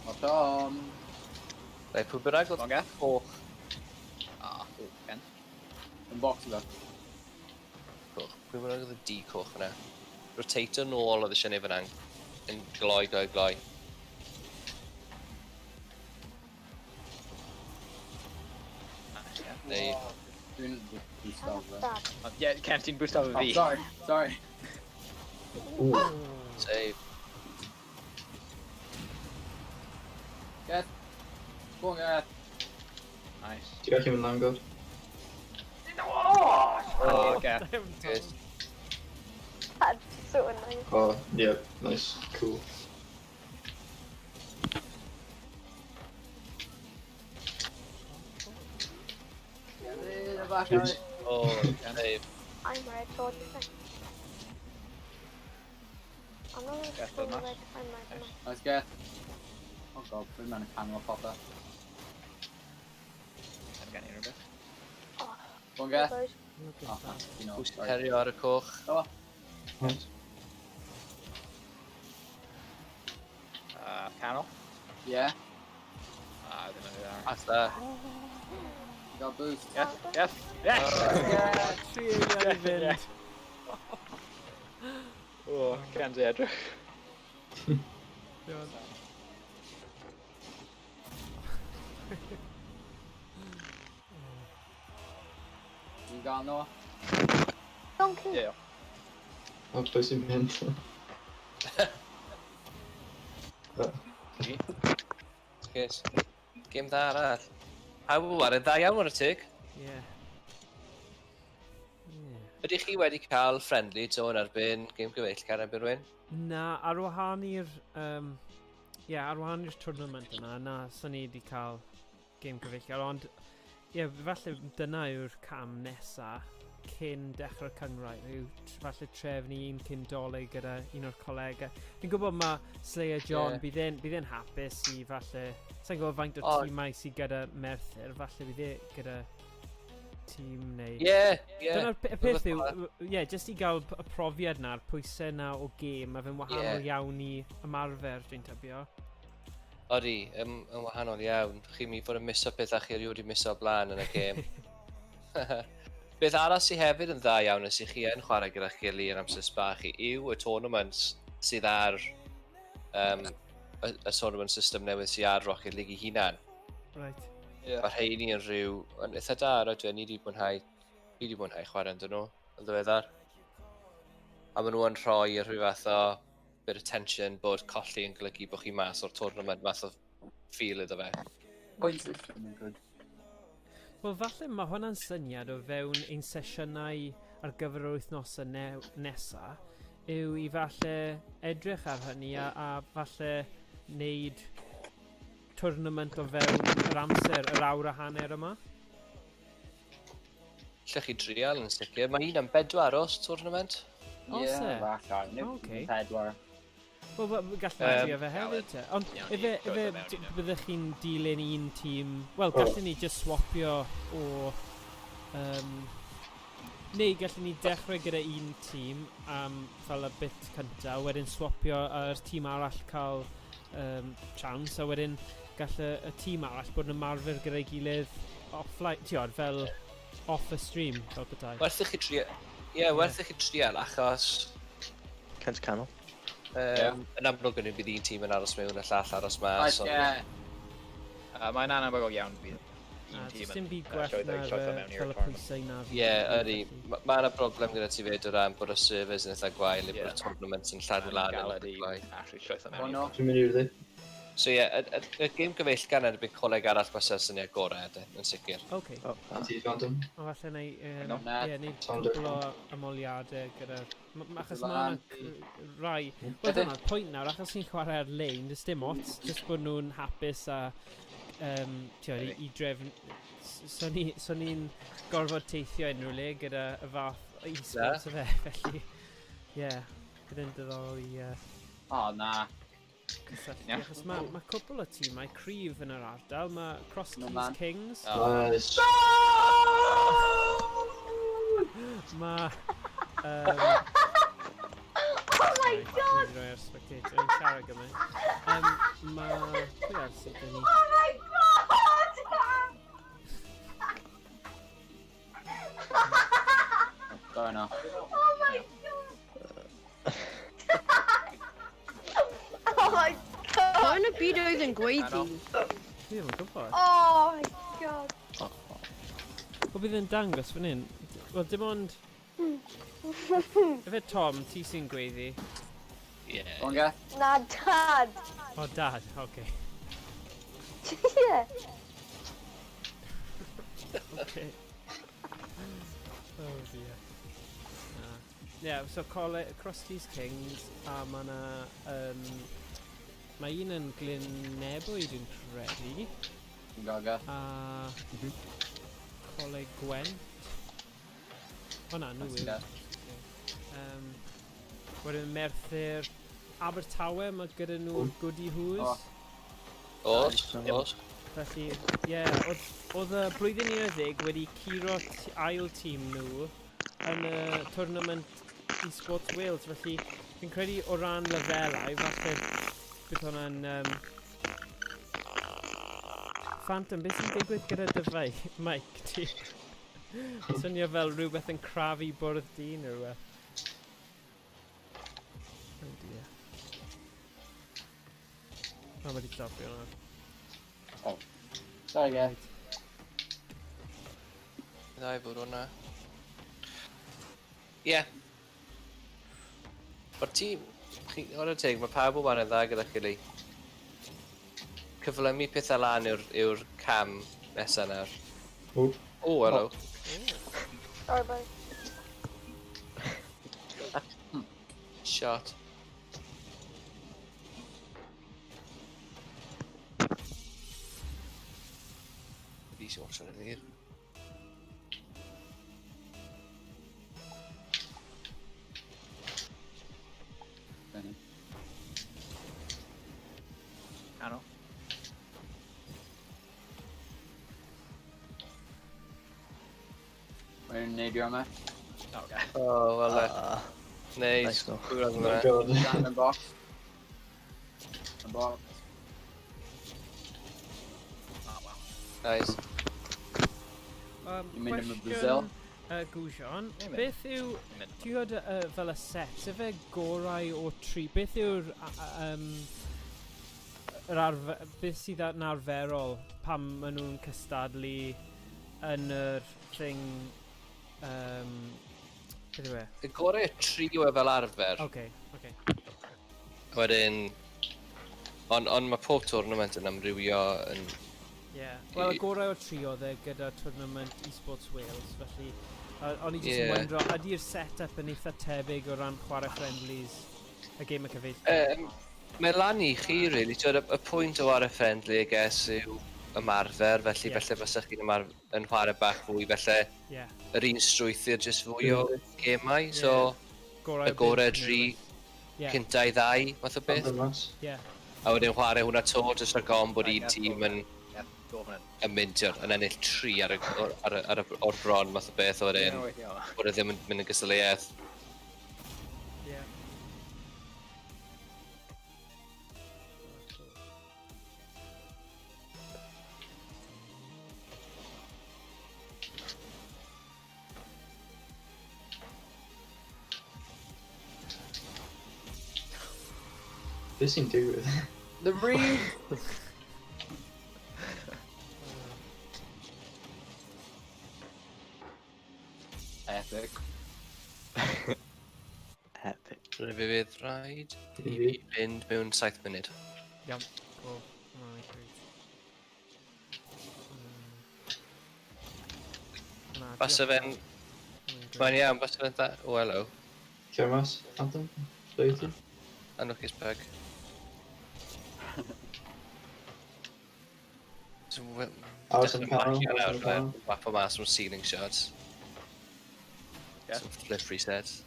Oh, Tom.
Reit, pwy bynnag
Go on,
oedd
Geth.
coch.
Ah, Ken.
Yn box iddo.
Coch. Pwy bynnag oedd y D coch fyna. Rotato nôl oedd eisiau neud fyna. Yn gloi, gloi, gloi.
Nice, yeah.
Neu...
Dwi'n boost fe.
Dad.
Oh, yeah, Ken, ti'n boost over
Oh,
fi.
sorry, sorry.
Ooh.
Save.
Geth. Go on, Geth.
Nice.
Ti'n gallu mynd lan, god?
Oh, Geth.
Good.
That's so annoying.
Oh, yeah, nice, cool.
Geth, back out.
Oh, save.
I'm red, so what do you think? I'm not really
Geth
sure
dod mas.
red. I'm red. I'm red.
Nice, Geth. Oh god, dwi'n mewn y canol popeth.
Heb gen i rhywbeth.
Oh,
Go on, Geth.
those.
Look at
Oh,
that.
you know,
Pwy sy'n
sorry.
herio ar y coch?
Nice.
Canol.
Yeah,
Ah, ddim yn dda.
Pass dda.
you got boost.
Geth, Geth, yes!
Oh, tri eiliad i fynd.
Oh, Ken's i edrych.
Iawn.
Dwi'n gael nhw.
Donkey.
Yeah.
O, pwy sy'n mynd? Oh,
Yes. Gêm dda arall. Pawb yn wario dda iawn ar y tig.
Ie. Ie.
Ydych chi wedi cael friendly to yn erbyn gêm gyfeillgar erbyn rhywun?
Na, ar wahân i'r... Ie, ar wahân i'r tournament yna, na, sy'n ni wedi cael gêm gyfeillgar, ond ie, falle dyna yw'r cam nesa cyn dechrau'r cynghrair, yw falle trefnu un cyn Dolig gyda un o'r colegau. Fi'n gwybod mae Slayer John,
Ie.
bydd e'n hapus i falle... Sa'n gwybod faint o tîmau sydd gyda Merthyr, falle bydd e gyda tîm neu...
Ie, ie.
Dyna'r y peth
Rhywbeth
yw,
fel
ie, jyst i gael y profiad na'r pwysau na o gêm, mae fe'n wahanol iawn i ymarfer, dwi'n tybio.
Odi, yn wahanol iawn. Chi'n mynd i fod yn miso pethau chi erioed wedi miso o blaen yn y gêm. Beth arall sydd hefyd yn dda iawn ys i chi yn chwarae gyda'ch gilydd yn amser sba chi yw y tournaments sydd ar y tournament system newydd sydd ar Rocket League ei hunan.
Right.
Yeah.
Mae rheini yn rhyw, yn eitha da, rydw i, ni wedi mwynhau, ni wedi mwynhau chwarae ynddyn nhw, yn ddiweddar. A maen nhw yn rhoi rhyw fath o bit of tension bod colli yn golygu bod chi mas o'r tournament, math o feel iddo fe.
Point system yn good.
Wel, falle mae hwnna'n syniad o fewn ein sesiynau ar gyfer yr wythnosau nesa, yw i falle edrych ar hynny a falle wneud tournament o fewn yr amser, yr awr a hanner yma.
Lle chi drial yn sicr. Mae un am bedwar os tournament.
Oes
Ie,
e?
falle.
Ocê.
Pedwar.
Wel, gallwn ni trio fe hefyd te. Ond
Iawn,
ife,
i
ife
dod o mewn i nhw.
byddech chi'n dilyn un tîm... Wel, gallwn ni just swapio o... Neu gallwn ni dechrau gyda un tîm am fel y bit cynta, wedyn swapio a'r tîm arall cael chance, a wedyn gall y tîm arall bod yn ymarfer gyda'i gilydd offline, ti'n fel off the stream, fel petai.
Werth i chi trial, ie, yeah, werth i chi trial achos
Kent canol.
Yn amlwg yn bydd un tîm yn aros mewn a llall aros mas.
Nice,
Ond
yeah.
Mae'n anebygol iawn bydd. un
Na,
tîm
does dim
yn
byd gwell
llwyddo i
na'r
llwytho mewn i'r
fel y
tournament.
pwysau na fi.
Ie, ydy. Mae yna broblem gyda ti fyd o ran bod y servers yn eitha gwael, neu bod
Ie.
y tournaments yn llanw lan yn
Galed
eitha
i
gwael.
actually llwytho
O
mewn
no.
i'r
Dwi'n mynd i'r dde.
So ie, y gêm gyfeillgar yn erbyn coleg arall bysa'r syniad gorau, yn sicr.
Oce.
Oh,
A ti, Phantom.
O, falle na i...
No.
Na.
Ie, neud
Sound
cwpl o ymoliadau gyda... Achos mae
Lan.
yna rai... Wel, dyna'r pwynt nawr, achos ni'n chwarae ar-lein, does dim ots, jyst bod nhw'n hapus a... Ti'n i drefn... So ni'n gorfod teithio unrhyw le gyda y fath e-sports o fe, felly... Ie, bydd yn diddorol i
O, na.
cysylltu.
Ie.
Achos mae ma cwpl o tîmau cryf yn yr ardal, mae Cross
No
Keys
man.
Kings,
Oh.
Nice.
mae...
Oh my god!
Dwi'n rhoi ar spectator, yn siarad gymaint. Mae... Pwy arall sydd gyda ni?
Oh my god!
Sorry, no.
Oh my god! Oh my god!
Pa yn y byd oedd yn gweiddi?
Dwi ddim yn gwybod.
Oh my god!
Wel, bydd yn dangos fan hyn. Wel, dim ond... Efe Tom, ti sy'n gweiddi.
Ie.
Go on, Geth.
Na, dad!
O, dad, oce.
Yeah.
Okay. Oh dear. Na. Yeah, so Cross Keys Kings, a mae yna... Mae un yn Glynebwy, dwi'n credu,
Ti'n gael, Geth.
a Coleg Gwent. O na, nhw
Nice,
yw.
Geth.
Wedyn Merthyr, Abertawe, mae gyda nhw'r Goody Hoos.
O.
Os, os.
Felly, ie, yeah, oedd y blwyddyn 11 wedi curo ail tîm nhw yn y tournament eSports Wales, felly fi'n credu o ran lefelau, falle bydd hwnna'n... Phantom, beth sy'n digwydd gyda dy mic ti? Swnio fel rhywbeth yn crafu bwrdd di neu rhywbeth. Oh dear. O, mae wedi stopio hwnna.
Sorry, Geth.
Dda i fod hwnna. Ie. Mae'r tîm, chwarae teg, mae pawb o wan yn dda gyda gilydd. Cyflymu pethau lan yw'r cam nesaf nawr.
O.
O, helo.
Sorry, bye.
Shot. Fi eisiau watch yn y
Benny.
Canol.
Mae'n neidio yma.
Okay.
Oh, well, neis.
Nice one.
Pwy
Oh
hwnna?
god.
Dan yn box. Yn box.
Oh, wow.
Nice.
Ni'n mynd am y Brazil.
Gwsion,
Ni'n mynd.
beth yw...
Ni'n mynd.
Ti'n gwybod fel y set, efe gorau o tri, beth yw'r... yr arfer, beth sydd yn arferol pam maen nhw'n cystadlu yn yr thing... Beth yw e?
Y gorau y tri yw e fel arfer.
Oce, oce.
Wedyn... Ond on mae pob tournament yn amrywio yn...
Ie. Wel, y gorau o tri oedd e gyda tournament eSports Wales, felly... O'n i jyst yn
Ie.
wondro, ydy'r set-up yn eitha tebyg o ran chwarae friendlies y gêm y cyfeillgar?
Mae lan i chi, really. Twyd, y pwynt o chwarae friendly, I guess, yw ymarfer, felly
Ie.
felly fysa chi'n yn chwarae bach fwy, felly
Ie.
yr un strwythur, jyst fwy o gemau, so
Gorau
y
o
gorau
beth,
tri,
neu rywbeth. Ie,
cynta i ddau, math o beth.
Mas.
ie.
A wedyn chwarae hwnna to, jyst rhag ofn bod un
Right,
tîm yn,
Ie, go fan hyn.
yn mynd, ti'od, yn ennill tri ar y, o'r- ar y, ar y, o'r bron, math o beth, a wedyn
Ie, weithio.
bod e ddim yn mynd yn gystadleuaeth.
Ie.
Beth sy'n digwydd?
The read! Epic.
Epic.
Fe fydd rhaid i
I
fi
fi.
fynd mewn 7 munud.
Iawn, cool. Hwnna'n great. Na,
Basa
diolch.
fe'n...
Hwnna'n
Mae'n
great.
iawn, basa fe'n dda... Oh, hello.
Cer mas, Anton? Ble wyt ti?
Anwcus bug. So, wel,
Aros yn
dechrau
canol,
marcio
aros
nawr,
yn canol.
Whap o mas mewn ceiling shots.
Yeah.
Some flip resets.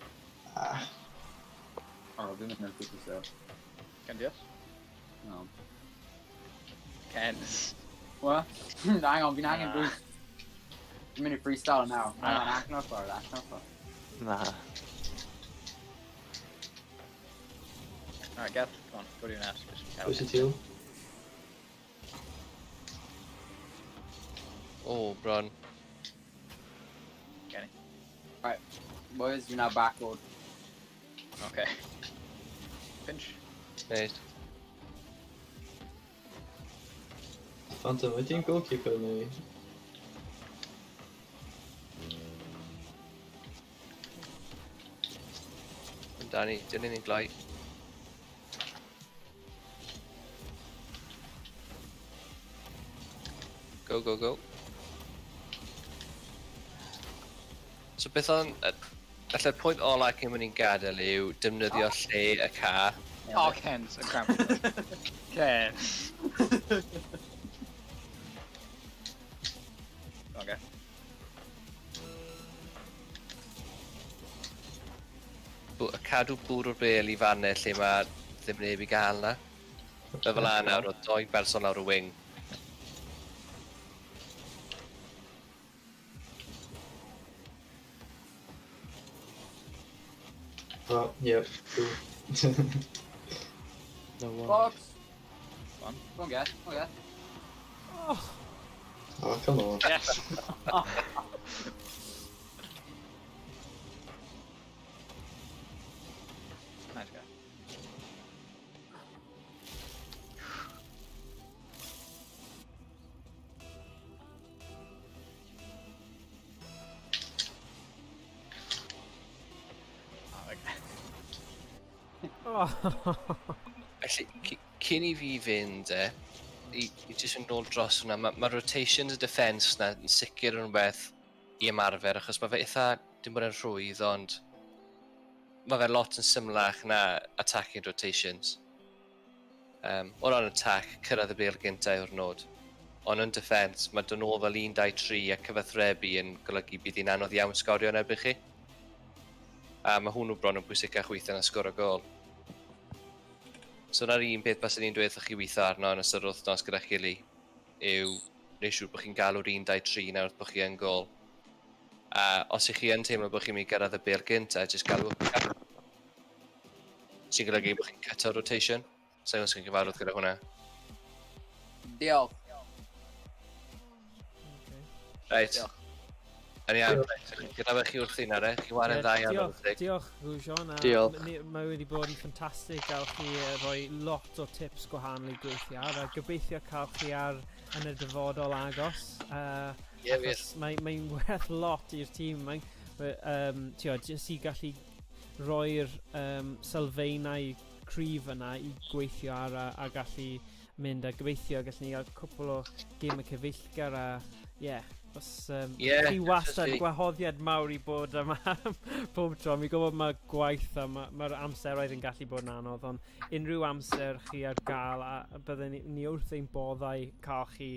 Ah,
Oh, fi'n mynd yn ffwrdd so.
Ken, diolch.
No.
Ken.
What? Hang on, fi'n angen
Na.
boost. Fi'n mynd i freestyle now. Hang on,
Na.
allan o'r ffordd, allan o'r ffordd.
Na.
Alright, Geth, come on, go to your nest. Just count.
pwy sy'n teal?
Oh, bron.
Kenny.
Boys, you're now backward.
Okay. Pinch.
Neis.
Phantom, wyt ti'n goalkeeper neu?
Danny, dyn ni'n gloi. Go, go, go. So beth o'n... Ally'r pwynt ola cyn mynd i'n gadael yw defnyddio lle y ca.
Oh, Ken's a cramp. Ken. Okay.
Cadw bwrw'r bel i fannau lle mae ddim neb i gael na. Fe fel 'na nawr, oedd doi berson lawr y wing.
Oh, yep, cool.
No one.
Box!
Come on.
Go on, Geth. Go on, Geth.
Oh,
Oh, come on.
Yes! Nice guy. Oh, okay.
Oh.
Felly, cyn i fi fynd e, i jyst yn nôl dros hwnna, mae ma rotations y defence na yn sicr yn rhywbeth i ymarfer, achos mae fe eitha, dim bod yn rhwydd, ond mae fe lot yn symlach na attacking rotations. O ran attack, cyrraedd y bêl gyntaf yw'r nod. Ond yn defence, mae dod nôl fel 1, 2, 3 a cyfathrebu yn golygu bydd hi'n anodd iawn sgorio yn erbyn chi. A mae hwnnw bron yn bwysicach weithiau na sgoro gol. So na'r un peth baswn i'n dweud wrthych chi weithio arno yn ystod yr wythnos gyda'ch gilydd yw wneud siŵr bod chi'n galw'r 1, 2, 3 nawr bod chi yn gol. A os ych chi yn teimlo bod chi'n mynd i gyrraedd y bêl gyntaf, jyst galw y sy'n golygu bod chi'n cut rotation. Sa'n gwybod os chi'n gyfarwydd gyda hwnna.
Diolch.
Okay.
Reit.
Diolch.
Yn iawn. Gyda fe chi wrthi nawr, e? Chi waren
Ie,
dda iawn
Diolch,
o'r
diolch Rwsion. A
Diolch.
Mae wedi bod yn ffantastig gael chi rhoi lot o tips gwahanol i gweithio ar, a gobeithio cael chi ar yn y dyfodol agos.
Ie, wir.
Achos mae'n werth lot i'r tîm. Mae'n, ti'o, jyst i gallu rhoi'r sylfaenau cryf yna i gweithio ar a gallu mynd a gobeithio gallwn ni gael cwpl o gemau cyfeillgar a ie, yeah, os
Ie,
chi wastad
definitely.
gwahoddiad mawr i bod yma pob tro. Mi gwybod mae gwaith a mae'r ma amseroedd yn gallu bod yn anodd, ond unrhyw amser chi ar gael a byddwn ni wrth ein boddau cael chi,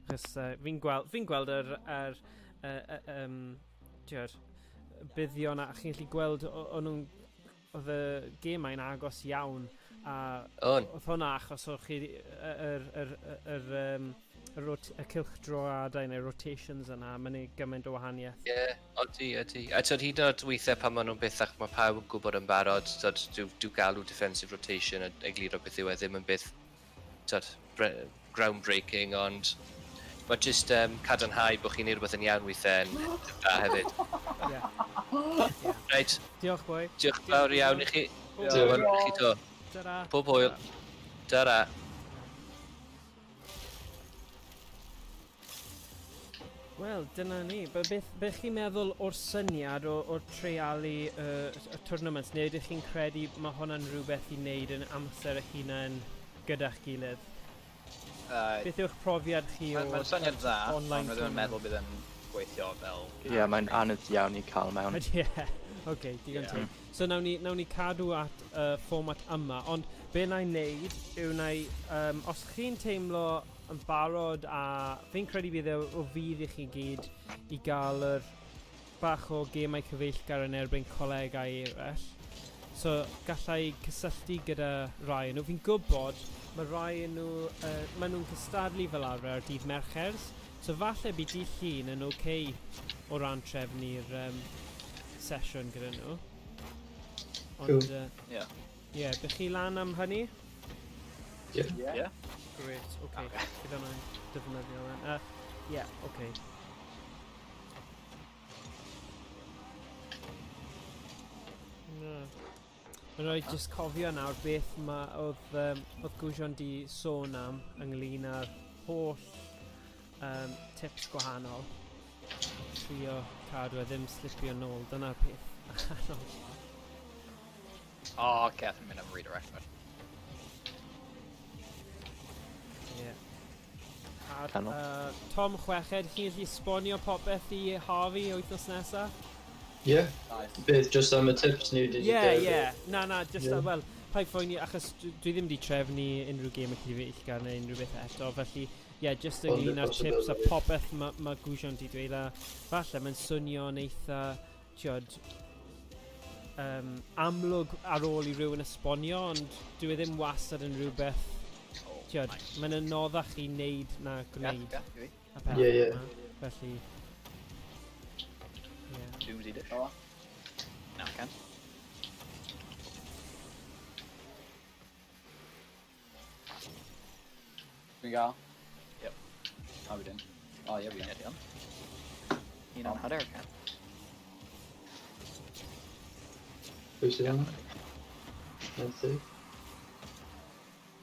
achos fi'n gweld, fi gweld yr ti'od, buddion a chi'n gallu gweld o'n nhw'n oedd y gemau'n agos iawn a
On.
oedd hwnna achos o'ch chi y cylchdroadau neu rotations yna, mae'n neud gymaint o wahaniaeth.
Ie, yeah, odi, odi. A twyd, hyd yn oed weithiau pan maen nhw'n bethach mae pawb yn gwybod yn barod, twyd, dyw galw defensive rotation a egluro beth yw e ddim yn beth, twyd, groundbreaking, ond mae jyst cadarnhau bod chi'n neud rhywbeth yn iawn weithiau yn dda hefyd.
Ie.
Reit,
Diolch boi.
diolch yn fawr iawn i chi.
Diolch.
Diolch yn fawr i chi to.
Tara.
Pob hwyl. Tara.
Wel, dyna ni. Beth chi'n meddwl o'r syniad o treialu y tournaments, neu ydych chi'n credu mae hwnna'n rhywbeth i wneud yn amser eich hunain gyda'ch gilydd? Beth yw'ch profiad chi o'r
Mae'n syniad dda, ond
online
rydym yn
tournament?
meddwl bydd yn gweithio fel...
Ie, yeah, mae'n anodd iawn i cael mewn.
Ie, oce, digon teg. So nawn ni cadw at y fformat yma, ond be na i wneud yw na i, os chi'n teimlo yn barod, a fi'n credu bydd e o fudd i chi gyd i gael yr bach o gemau cyfeillgar yn erbyn colegau eraill. So gallai cysylltu gyda rai nhw. Fi'n gwybod mae rai nhw, maen nhw'n cystadlu fel arfer ar dydd Merchers, so falle bydd dydd Llun yn oce o ran trefnu'r sesiwn gyda nhw. Ond,
Cool.
Ie.
Ie, bych chi lan am hynny?
Ie.
Ie.
Great, oce. Bydd hwnna'n defnyddio then. Ie, oce. Na. Mae'n rhaid jyst cofio nawr beth ma oedd Gwsion di sôn am ynglyn â'r holl tips gwahanol. Trio cadw e ddim slipio nôl, dyna'r peth.
O, oh, oce, okay, mynd am redirect.
Ie. A,
Canol.
Tom Chweched, chi'n gallu esbonio popeth i Harvey wythnos nesaf?
Ie.
Nice.
Beth, just am y tips ni wedi
Ie, ie. Na, just,
Ie.
wel, paid phoeni, achos dwi ddim wedi trefnu unrhyw gêm y cyfeillgar neu unrhyw beth eto, felly, ie, yeah, just
Ond y
ynglyn â'r tips a
possibility.
popeth ma Gwsion di dweud, a falle mae'n swnio'n eitha, tiod, amlwg ar ôl i rywun esbonio, ond dwi e ddim wastad yn rhywbeth,
Oh,
tiod,
nice.
mae'n anoddach i wneud na gwneud
Ie, ie,
y pethau
Ie, ie.
yma, felly, ie.
Doomsy dish.
O.
No, I can't.
Dwi'n gael?
Yep.
O, fi ddim. O, ie, fi
Ie,
ddim.
diolch. Un o'n hyder, can.
Pwy sydd yna? Nice.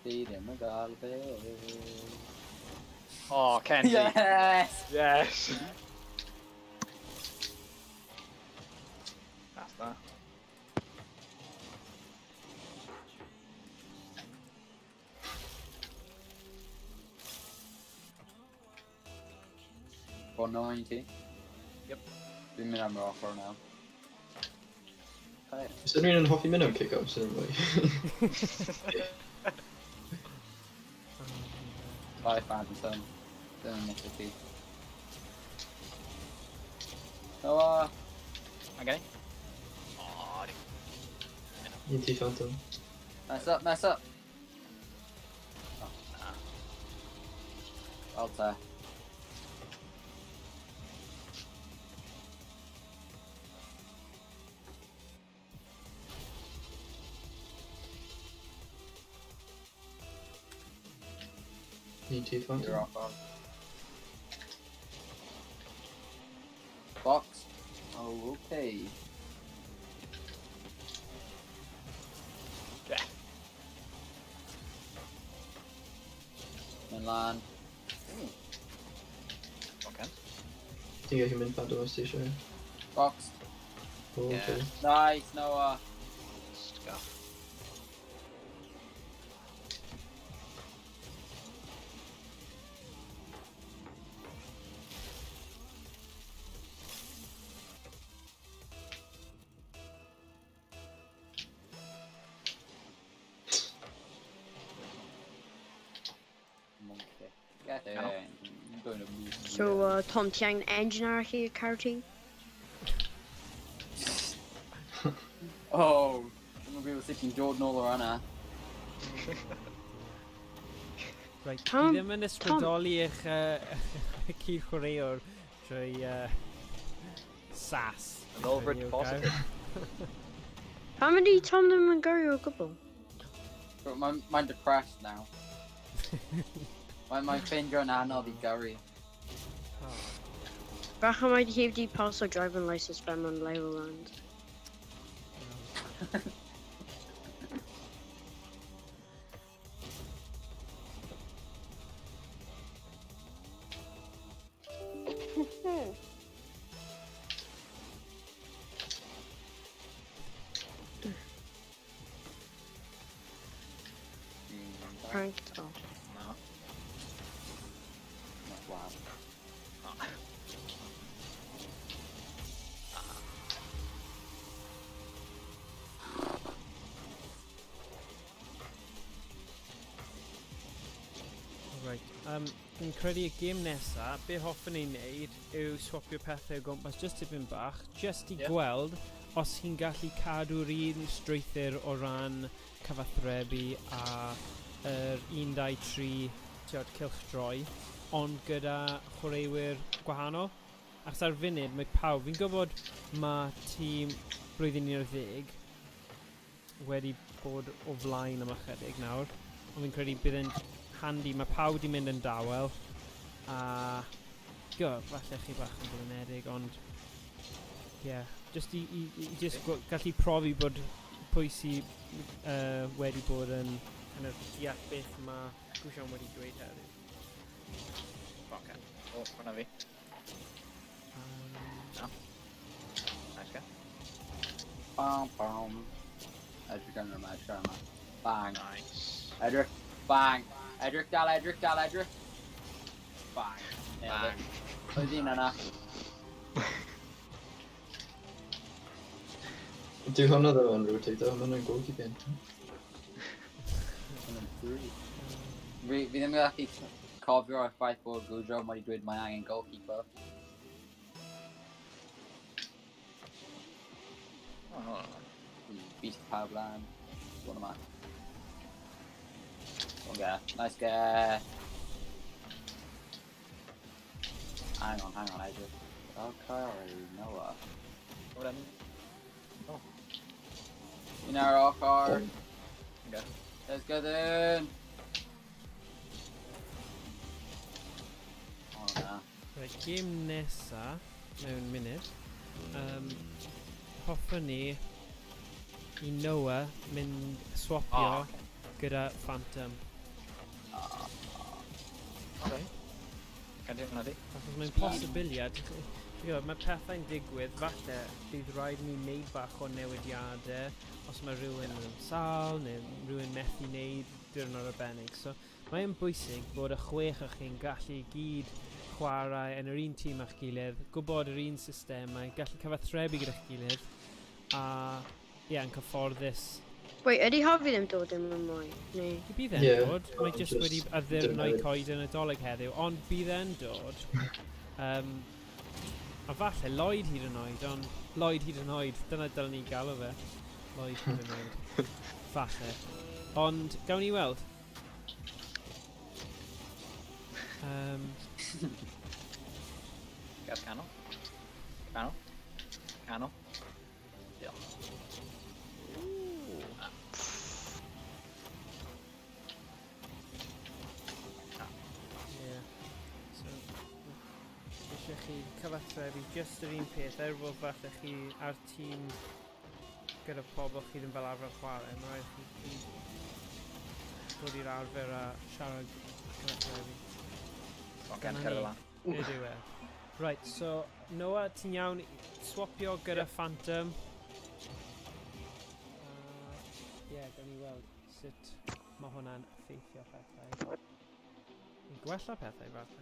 Fi ddim yn gael be.
Oh, Kenzie.
Yes!
Yes! That's that.
490.
Yep.
Dwi'n mynd am yr ochr nawr. Hey.
Is unrhyw un yn hoffi mynd am kick-offs yn mwy?
Bye, Phantom. Ddim yn misio ti. Noah!
Okay. Oh,
Un ti Phantom.
Mess up, mess up! Oh,
nah.
Well te.
Un ti Phantom.
You're off on. Box. Oh, okay.
Yeah.
Mynd lan.
Okay.
Ti'n gallu mynd Phantom os ti eisiau.
Box.
O,
Ie.
okay.
Nice, Noah.
Scuff.
Monkey. Get in. I'm going to move.
So, Tom, ti angen engine arall i'r car ti?
Oh, dwi'n gwybod sut ti'n dod nôl o'r yna.
Right,
Tom,
dwi ddim yn ysbrydoli eich cyd-chwaraewr trwy sass.
Ymylfryd
Hynny yw,
positif.
Pam ydi Tom ddim yn gyrru o gwbl?
But mae'n depressed now. Mae'n ffeindio'n anodd i gyrru.
Oh.
Bach mae di heb di pass o driving licence fe mewn Legoland.
Fi'n credu y gêm nesa, be hoffwn ei wneud yw swapio pethau o gwmpas just tipyn bach, just i gweld os chi'n gallu cadw'r un strwythur o ran cyfathrebu a yr 1, 2, 3, ti'od, cylchdroi, ond gyda chwaraewyr gwahanol. Achos ar funud mae pawb, fi'n gwybod mae tîm blwyddyn 11 wedi bod o flaen am ychydig nawr, ond fi'n credu bydd e'n handi, mae pawb wedi mynd yn dawel, a go, falle chi bach yn blinedig, ond ie, yeah, just i just gallu profi bod pwy sydd wedi bod yn kind of deall beth mae Gusian wedi dweud heddiw.
Okay. O, hwnna fi. Na. Nice guy.
Bam, bam. Edrych arno yma, edrych arno yma. Bang.
Nice.
Edrych. Bang. Edrych, dal, edrych, dal, edrych. Bang. Nailed
Bang.
it. Oedd un yna.
Dyw hwnna ddim yn rotator, hwnna'n goalkeeping.
Fi ddim yn gallu cofio'r ffaith bod Gwdro wedi dweud mae angen goalkeeper.
Oh, no, no, no.
Beast pawb lan. One yma. Okay, nice guy. Hang on, hang on, I just... Okay, Noah.
What then?
Un ar ochr.
Okay.
Let's go then. Oh na.
Right, gêm nesa, mewn munud, hoffwn ni i Noah mynd swapio
Oh, okay.
gyda Phantom.
Okay. Can do hwnna di.
Achos mae'n posibiliad, ti'n gwybod, mae pethau'n digwydd, falle bydd rhaid ni wneud bach o newidiadau os mae rhywun yn sâl neu rhywun methu wneud diwrnod arbennig. So mae'n bwysig bod y chwech o chi'n gallu gyd chwarae yn yr un tîm â'ch gilydd, gwybod yr un systemau, gallu cyfathrebu gyda'ch gilydd, a ie, yn cyfforddus.
Wait, ydy Harvey ddim dod yn mwy? Neu...
Bydd e'n
Ie,
dod, mae jyst
just
wedi addurno i
dim
coed yn y Dolig heddiw, ond bydd e'n dod. A falle Lloyd hyd yn oed, ond Lloyd hyd yn oed, dyna dylen ni galw fe. Lloyd hyd yn oed. Falle. Ond gawn ni weld.
Gas canol. Canol. Canol. Diolch.
Ooh. Yeah. So, eisiau chi cyfathrebu just yr un peth, er bod falle chi ar tîm gyda pobl chi ddim fel arfer chwarae, mae rhaid chi gyd dod i'r arfer a siarad a cyfathrebu.
Okay,
Dyna
cerdded
ni.
lan.
Be yw e. Right, so Noah, ti'n iawn i swapio gyda Phantom. Ie, yeah, gawn ni weld sut mae hwnna'n effeithio pethau. Yn gwella pethau, falle.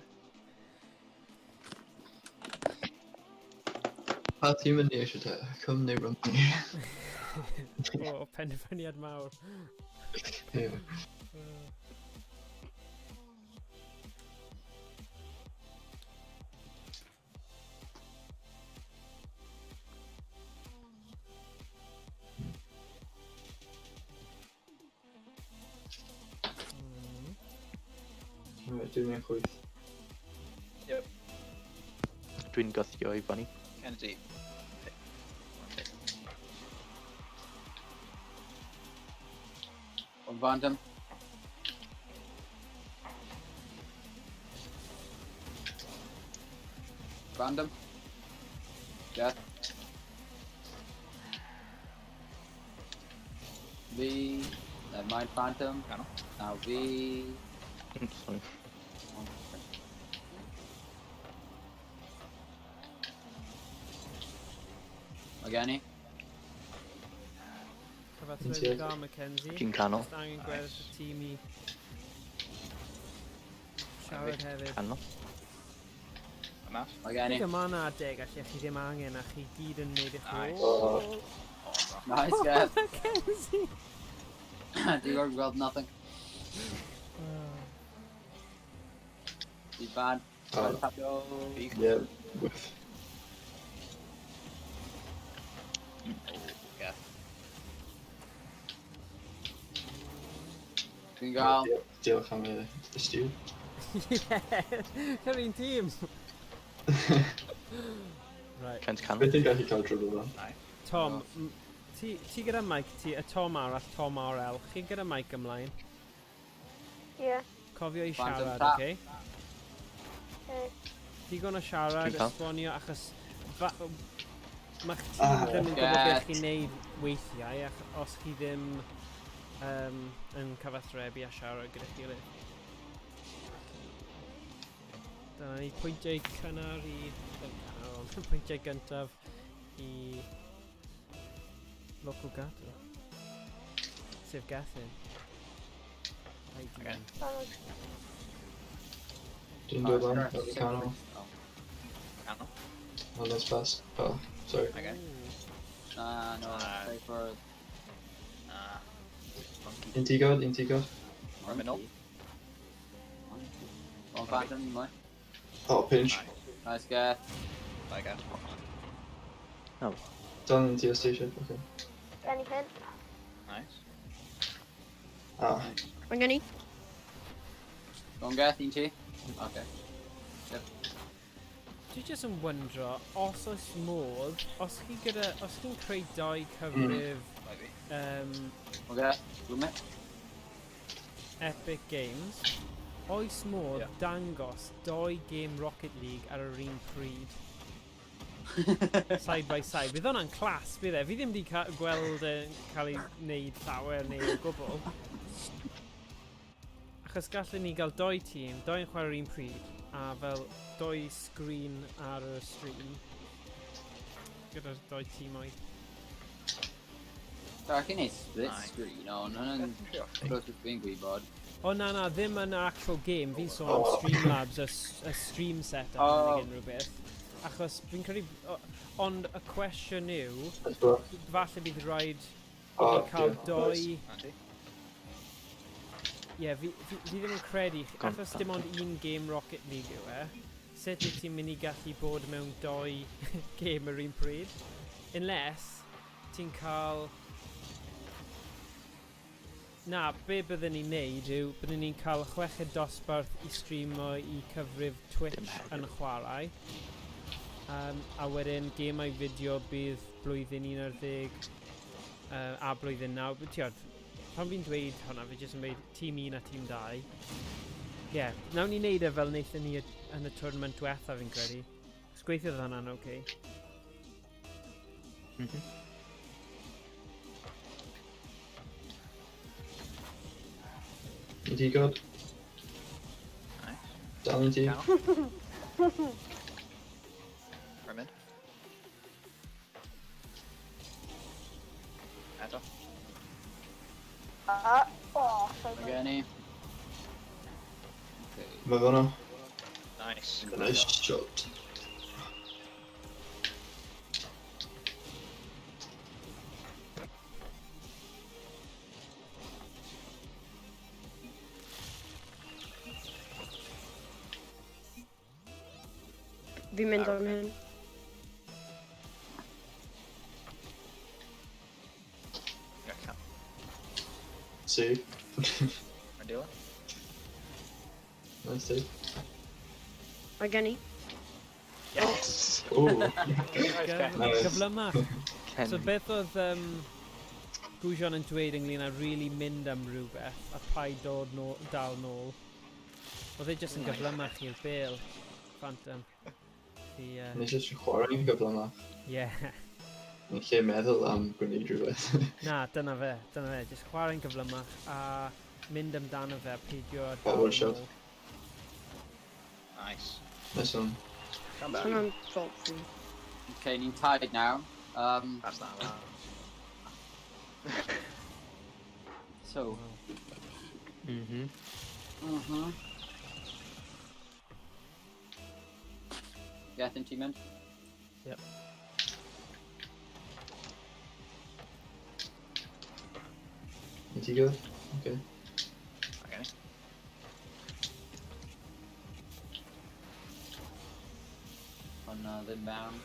Pa tîm yn ni eisiau te? Cym neu Rhymni?
O, penderfyniad mawr.
Ie. Right, dwi'n mynd chwyth.
Dwi'n gwthio i fyny.
Kennedy. Okay.
One Phantom. Random. Death. V. Never mind, Phantom.
Canol.
Now V.
Sorry.
Mae gen i.
Cyfathrebu da, Mackenzie.
Dwi'n canol.
Just angen gweddill y tîm i siarad hefyd.
Canol.
Mas.
Mae gen i.
Dwi'n mae yna adeg lle chi ddim angen a chi gyd yn neud eich
Nice.
Oh,
Oh, bro.
Nice, guys.
Mackenzie!
Dwi'n gweld gweld nothing. Di bad.
Oh,
Go.
yeah, whiff.
Yeah.
Dwi'n gael.
Diolch am y stew.
Yeah, yr un tîm. Right.
Kent canol.
Beth ti'n gallu cael dribble fan?
Tom, ti gyda mic ti, y Tom arall, Tom RL, chi gyda mic ymlaen.
Yeah.
Cofio i
Phantom
siarad,
tap.
oce?
Okay.
Digon o siarad,
Dwi'n cael.
esbonio, achos ma'ch tîm ddim yn gwybod beth chi'n neud weithiau, ach, os chi ddim yn cyfathrebu a siarad gyda gilydd. Dyna ni pwyntiau cynnar i... Ddim cynnar, ond pwyntiau gyntaf i Local Gato. Sef Gethin.
Okay.
Dwi'n dod lan, ar y canol.
Canol.
Oh, nice pass. Oh, sorry.
Okay.
Na, no,
Ah.
play for...
Ah. Monkey.
Un ti god, un ti god.
Criminal.
Go on, Phantom, mwy.
Oh, pinch.
Nice guy.
Bye, guys.
No.
Done in TS station, okay.
Any hint?
Nice.
Ah,
Mae gen i.
Go on, Geth, un ti. Okay.
Dwi jyst yn wyndro, os oes modd, os chi gyda, os chi'n creu dau cyfrif
Maybe.
Okay, dwi'n mynd.
Epic Games, oes modd dangos dau game Rocket League ar yr un pryd? Side by side. Bydd hwnna'n class, bydd e? Fi ddim wedi gweld e'n cael ei wneud llawer neu o gwbl. Achos gallwn ni gael dau tîm, dau yn chwarae'r un pryd, a fel dau screen ar y stream. Gyda'r dau tîm oedd.
Da, chi'n neud split
Aye.
screen, ond hwnna'n close with fi'n gwybod.
O na na, ddim yn yr actual game, fi'n sôn am Streamlabs, y stream setup
Oh.
neu unrhyw beth. Achos fi'n credu, ond y cwestiwn yw,
let's go.
falle bydd rhaid i
Oh,
fi cael
dear.
doi.
Nice.
Andy.
Ie, fi ddim yn credu,
Gone.
achos dim ond un game Rocket League yw e, sut wyt ti'n mynd i gallu bod mewn doi game yr un pryd? Unless ti'n cael... Na, be byddwn ni'n neud yw, byddwn ni'n cael chweched dosbarth i streamo i cyfrif Twitch
Dim heddiw.
yn chwarae. A wedyn gemau fideo bydd blwyddyn 11 a blwyddyn 9. But ti'od, pan fi'n dweud hwnna, fi jyst yn dweud tîm 1 a tîm 2. Ie, yeah, nawn ni neud e fel wnaethon ni yn y tournament diwetha fi'n credu. Os gweithiodd hwnna'n oce. Okay.
Un ti god.
Nice.
Dal un ti.
Canol. Rymid. Eto.
Oh, so
Mae
good.
gen i. Okay.
Mae fan'na.
Nice.
Nice shot.
Fi'n mynd am hyn.
Yeah, can.
Save.
Rendila.
Nice save.
Mae gen i.
Yes!
Oh,
Nice, Ken.
Nice.
Gyflymach.
Ken.
So beth oedd Gwysion yn dweud ynglyn â really mynd am rhywbeth a paid dod no, dal nôl? Oedd e jyst yn gyflymach i'r bêl, Phantom. The,
Nes i chwarae'n gyflymach.
Yeah.
Yn lle meddwl am gwneud rhywbeth.
Na, dyna fe, dyna fe. Jyst chwarae'n gyflymach a mynd amdano fe a peidio â dal
Forward shot.
nôl.
Nice.
Nice one.
Come back.
Hwnna'n fault fi.
Okay, ni'n tied now.
That's not allowed.
So, Gethin, ti'n mynd?
Yep.
Un ti god? Okay.
Okay.
Hwnna ddim mewn.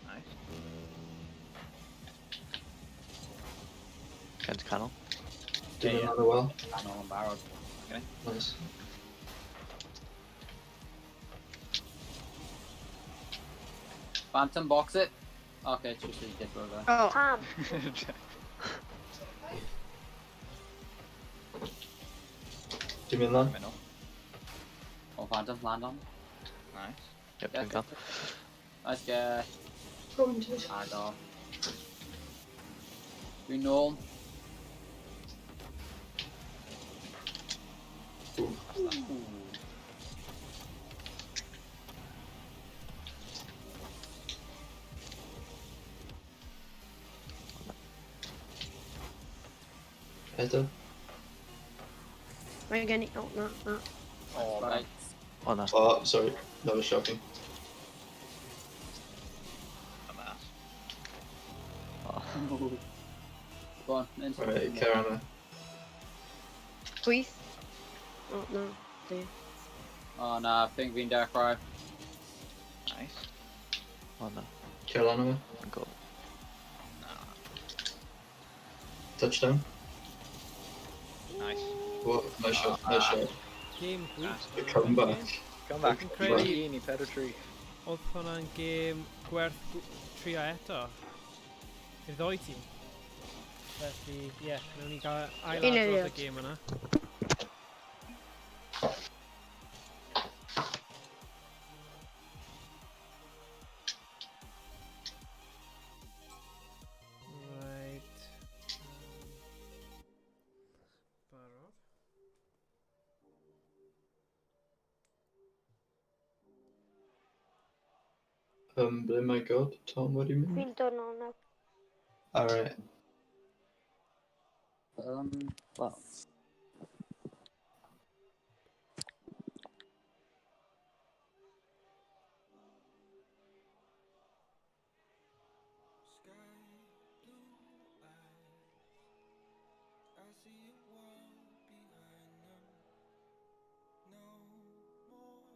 Nice.
Ken's canol.
Dwi'n
Ie,
mynd ar y wel.
Canol yn barod.
Nice.
Phantom box it. Okay, it's just a dip over.
Oh,
Pam.
Dwi'n mynd lan.
Mynd nôl.
Oh, Phantom, land on.
Nice.
Yep, dwi'n cael.
Nice guy. Agor. Dwi'n nôl.
Ooh.
Ooh.
Eto.
Mae gen i... Oh, na, na.
Oh,
Right.
O na.
Oh, sorry. That was shocking.
Mas.
Oh.
Go on, mynd.
Right, cer arno.
Chwith. Oh, na. Dwi.
Oh na, think fi'n dechrau.
Nice.
O na.
Cer lan yma.
Yn gol.
Touchdown.
Nice.
Whoa, nice shot, nice shot.
Game gwych.
The comeback.
Come back.
Fi'n credu-
3 1 i 4-3.
Oedd hwnna'n gêm gwerth trio eto. I'r ddoi tîm. Felly, ie, yeah, nawn ni gael ail
Un
adrodd y
eiliad.
gêm yna. Right. Barod.
Ble mae God? Tom, what do you mean?
Fi'n dod nôl nawr.
Alright.
Well.
I see a world behind them. No more time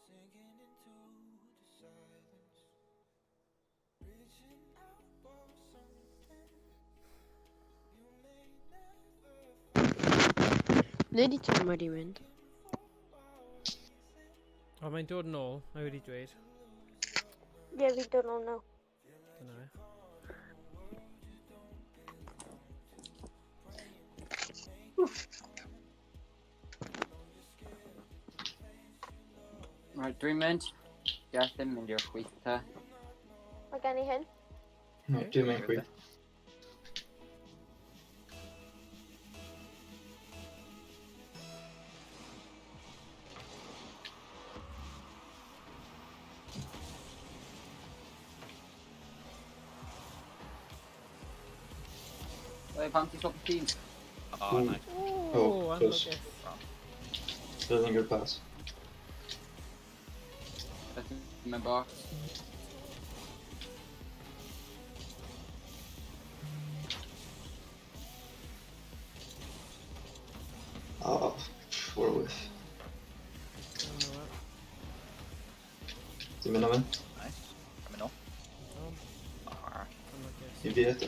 sinking into the silence, reaching out for something you may never
Ble di Tom wedi mynd?
O, mae'n dod yn ôl, mae wedi dweud.
Ie, fi'n dod nôl nawr.
Dyna fe.
Right, dwi'n mynd. Gethin mynd i'r chwith te.
Mae gen i hyn.
No, dwi'n mynd chwith.
Oi, pam ti'n stopio tîm?
Oh,
Ooh.
nice.
Oh, close.
anlwcus.
Doesn't good pass.
Gethin mewn box.
Oh, what a whiff.
Dyna fe.
Dwi'n mynd am e?
Nice. Come nôl.
Tom,
Ah,
anlwcus.
I fi eto.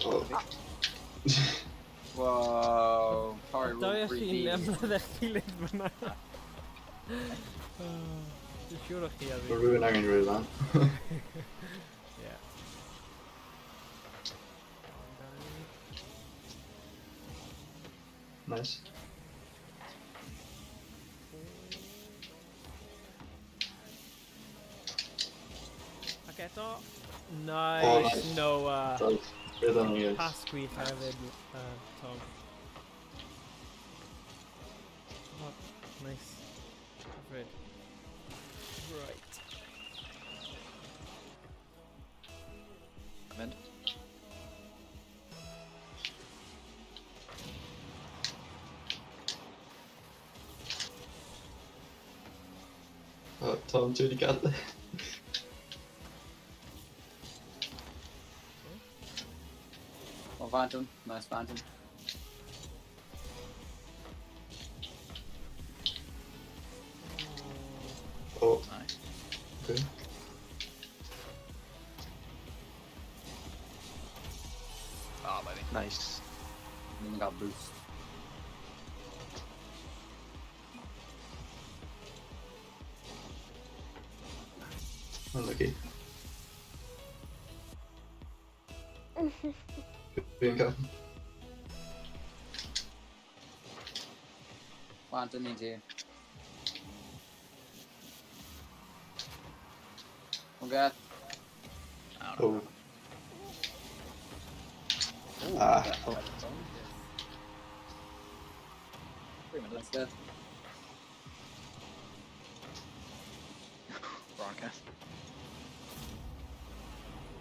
Oh.
Wow, sorry,
Dau
roll
o
3D.
chi'n ymladd eich gilydd fyna. Dwi'n siŵr o'ch chi ar
Mae
fi.
rhywun angen rhoi lan.
Ie.
Nice.
Ac eto, nice,
Oh, nice.
Noah.
Right. Bydd o'n i
Pas gwych hefyd, Tom. Oh, nice. Hyfryd. Right.
Mynd.
Oh, Tom, dwi wedi gadael.
Oh, Phantom. Nice Phantom.
Okay.
Oh, baby.
Nice.
Ni'n gael boost.
Unlucky. Fi'n cael.
Phantom ni ti. Okay.
Oh. Ah.
3 minutes.
Let's go.
Veronica.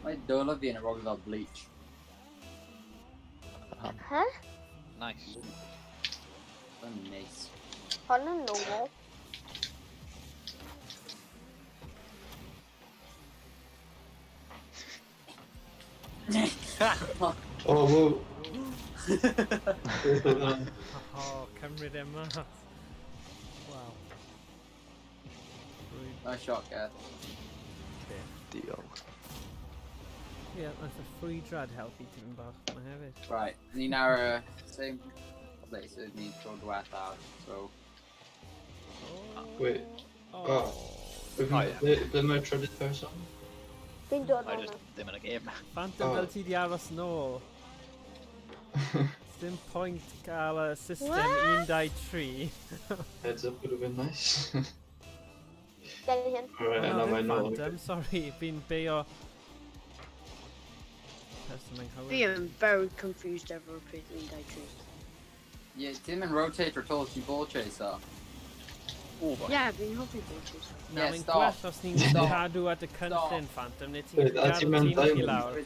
Mae dwylo fi yn y rogl fel bleach.
Huh?
Nice.
Mae'n neis.
Hwn yn normal.
Oh, whoa. Beth oedd hwnna?
Oh, cymryd e mas. Wow. Rwy-
Nice shot, Geth.
Diolch.
Ie, yeah, nath y ffrwydrad helpu tipyn bach yma hefyd.
Right, ni'n ar y same place as ni tro diwethaf, so...
Wait.
Oh.
Oh, ie.
Ble mae'r trydydd person?
Fi'n dod
I
nôl
just
nawr.
ddim yn y game.
Phantom
Oh.
fel ti di aros nôl. Dim pwynt gael y system
What?
1, 2, 3.
Heads up would have been nice.
Gen i hyn.
Alright,
Oh,
na
ddim
mae'n nôl.
Phantom, sorry, fi'n beio... Person
Fi
anghywir.
yn very confused efo'r peth 1, 2, 3.
Yeah, ti'n mynd rotate at all, ti'n ball chaser.
Oh, boy.
Yeah, fi'n hoffi ball chaser.
Na,
Yeah,
mae'n
stop.
gwell os ni'n
Stop.
cadw at y cynllun, Phantom, neu ti'n
Wait, a
gallu
ti'n
gadw
mewn
tîm chi
diamond?
lawr.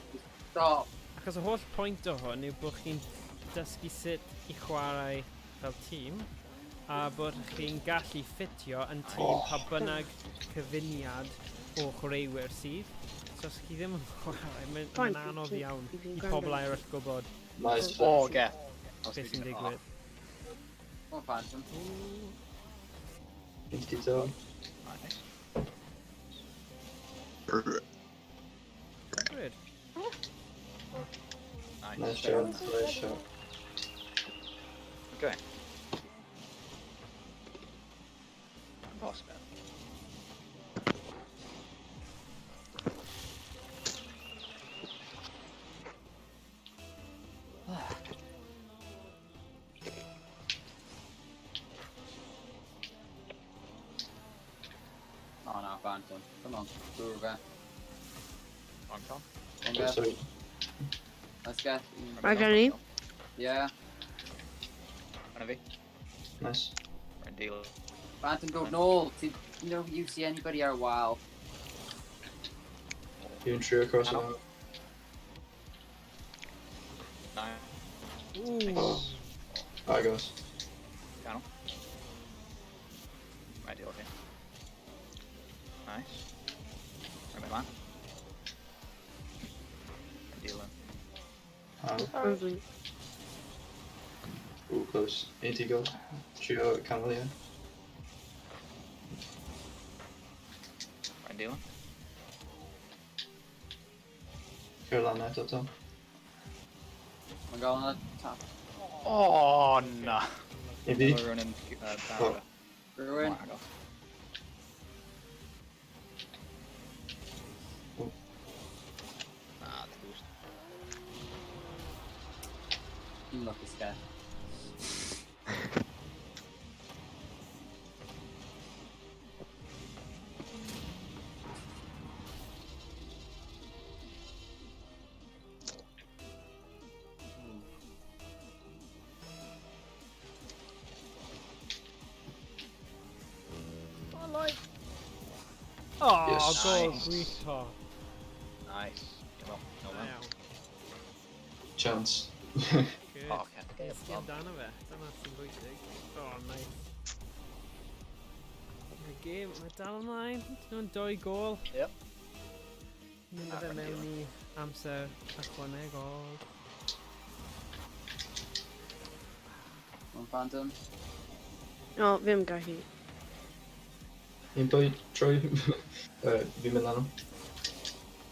Stop.
Achos y holl pwynt o hwn yw bod chi'n dysgu sut i chwarae fel tîm a bod chi'n gallu ffitio yn tîm
Oh.
pa bynnag cyfuniad o chwaraewyr sydd. So os chi ddim yn chwarae, mae'n
Fine,
ma anodd iawn
fi'n
i
gwrando.
pobl eraill gwybod
Nice.
Oh, Geth.
beth sy'n digwydd.
Come on, Phantom.
Fi'n ti dod.
Nice.
Good.
Nice.
Nice shot, nice shot.
Okay. Impossible.
Oh no, Phantom. Come on, bwrw fe.
On Tom.
Come on,
Oh,
Geth.
sorry.
Let's get.
Mae gen i.
Yeah.
One of fi.
Nice.
Rwy'n deal.
Phantom dod nôl. Ti no use i anybody ar y wal.
Fi'n trio cross
Canol.
it out.
Nice.
Oh. Alright, guys.
Canol. Right, deal here. Nice. Rwy'n mynd lan. Deal in.
Lovely.
Ooh, close. 80 goals. Trio canol, yeah.
Rwy'n deal in.
Cer lan eto, Tom.
Mae'n gael yna tap.
Oh, na.
I fi?
Rwy'n yn
Oh.
Rwy'n.
Agos.
Oh.
Ah, the boost.
Ti'n lwcus, Geth.
Oh, like... Oh,
Yes.
gol
Nice.
gwych to.
Nice. Come on. No
Da
man.
iawn.
Chance.
Good.
Oh, okay.
Nes amdano fe. Dyna sy'n bwysig. Oh, nice. Mae'r gêm, mae dal ymlaen. Dyn nhw'n doi gol.
Yep.
Mynd â fe mewn i amser ychwanegol.
Come on, Phantom.
No, fi ddim gallu.
Un boi troi. Fi'n mynd lan.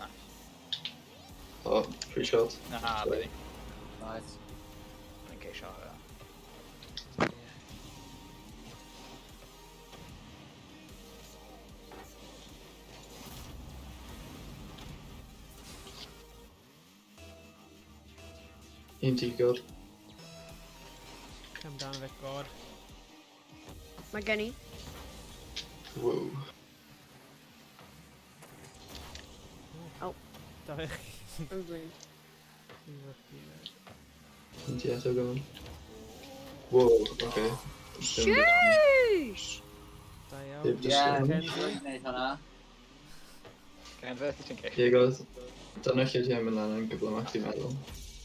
Nice.
O, free shot.
Na, baby.
Nice.
Yn ceisio.
Un ti, God.
Come down fe, God.
Mae gen i.
Wow.
Oh.
Da fe chi.
Yn flin.
Un ti eto, God. Wow, okay.
Sheesh!
Da iawn.
Heb just
Yeah,
sgwrdd.
dwi'n gwneud hwnna.
Gen beth ti'n ceisio?
Ie, God. Dyna lle ti'n mynd lan yn gyflymach, ti'n meddwl.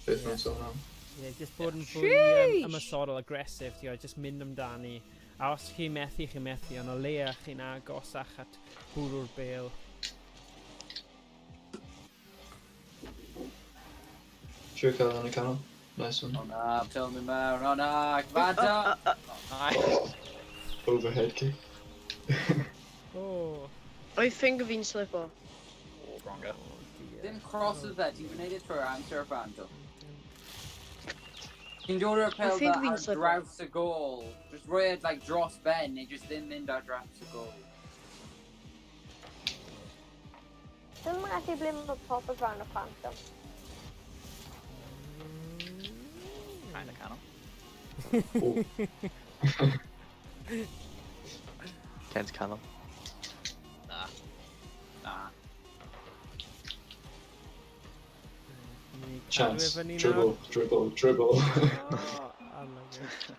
Beth mae'n sôn am.
Ie, just bod yn fwy
Sheesh!
ymosodol, aggressive, ti'n gwbod, just mynd amdani. A os chi'n methu, chi'n methu, ond o leia chi'n agosach at bwrw'r bêl.
Trio cael yn y canol. Nice one.
O na, pil mynd mewn. O na, Fanta!
Nice.
Overhead kick.
O,
Oedd finger fi'n slipo.
Oh, wrong.
oh dear.
Ddim cross oedd fe, ti'n gwneud e trwy'r amser, Fanta. Ti'n dod o'r
I
pêl
think
fel
fi'n
ar
slipo.
draws y gôl. Just rhoi e, like, dros ben, neu just ddim mynd ar draws y gôl.
Dwi'n gallu ble mae popeth rhan o Phantom.
Kind of canol.
Oh.
Ken's canol.
Na.
Na.
Ni'n cadw e
Chance.
fyny nawr.
Dribble, dribble, dribble.
Oh, anhygoel.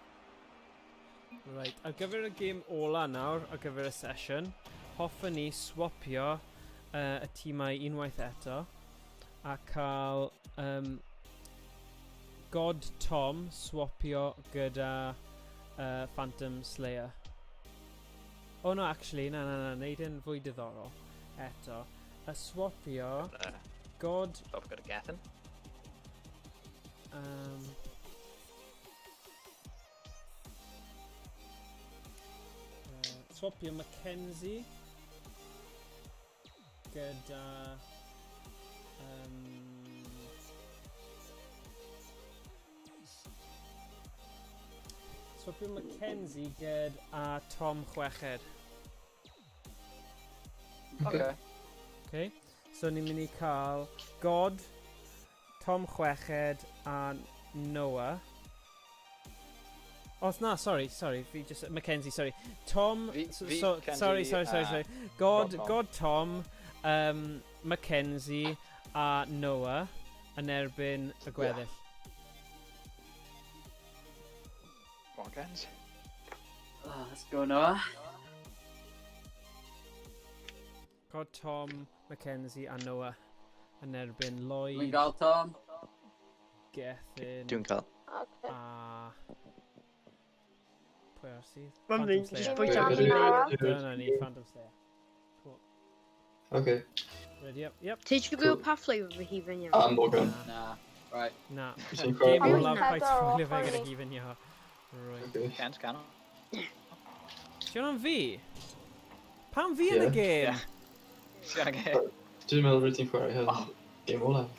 Right, ar gyfer y gêm ola nawr, ar gyfer y sesiwn, hoffwn ni swapio y tîmau unwaith eto a cael God Tom swapio gyda Phantom Slayer. Oh no, actually, na, neud e'n fwy diddorol eto. A swapio God
Swap gyda Gethin.
Swapio Mackenzie gyda swapio Mackenzie gyda Tom Chweched.
Okay.
Okay. So ni'n mynd i cael God, Tom Chweched a Noah. Oh, na, sorry, sorry, fi just, Mackenzie, sorry. Tom,
Fi,
so,
Mackenzie,
sorry, sorry, sorry, sorry. God,
God Tom.
God Tom, Mackenzie a Noah yn erbyn y gweddill.
Go on, Kenz.
Oh, let's go, Noah.
God Tom, Mackenzie a Noah yn erbyn
Dwi'n
Lloyd,
gael Tom.
Gethin
Dwi'n cael.
Okay.
a... Pwy arall sydd?
Mae'n
Phantom
mynd,
Slayer.
just bwyta.
Ydw- ydw-
Dyna ni, Phantom Slayer. Cool.
Okay.
Ready up? Yep.
Ti eisiau gwybod pa flavour fy hufen iawn?
A Morgan.
Na. Right.
Na.
Ti'n
Game
chwarae?
olaf, paid
Pedwar
spoilio fe
ochr
gyda
ni.
hufen iâ. Right.
Okay.
Ken's canol.
Ti hwnna'n fi? Pam fi yn y
Ie.
gêm?
Ie. Ti'n okay.
Dwi'n meddwl rydyn ti'n chwarae hyn.
Oh.
Game olaf.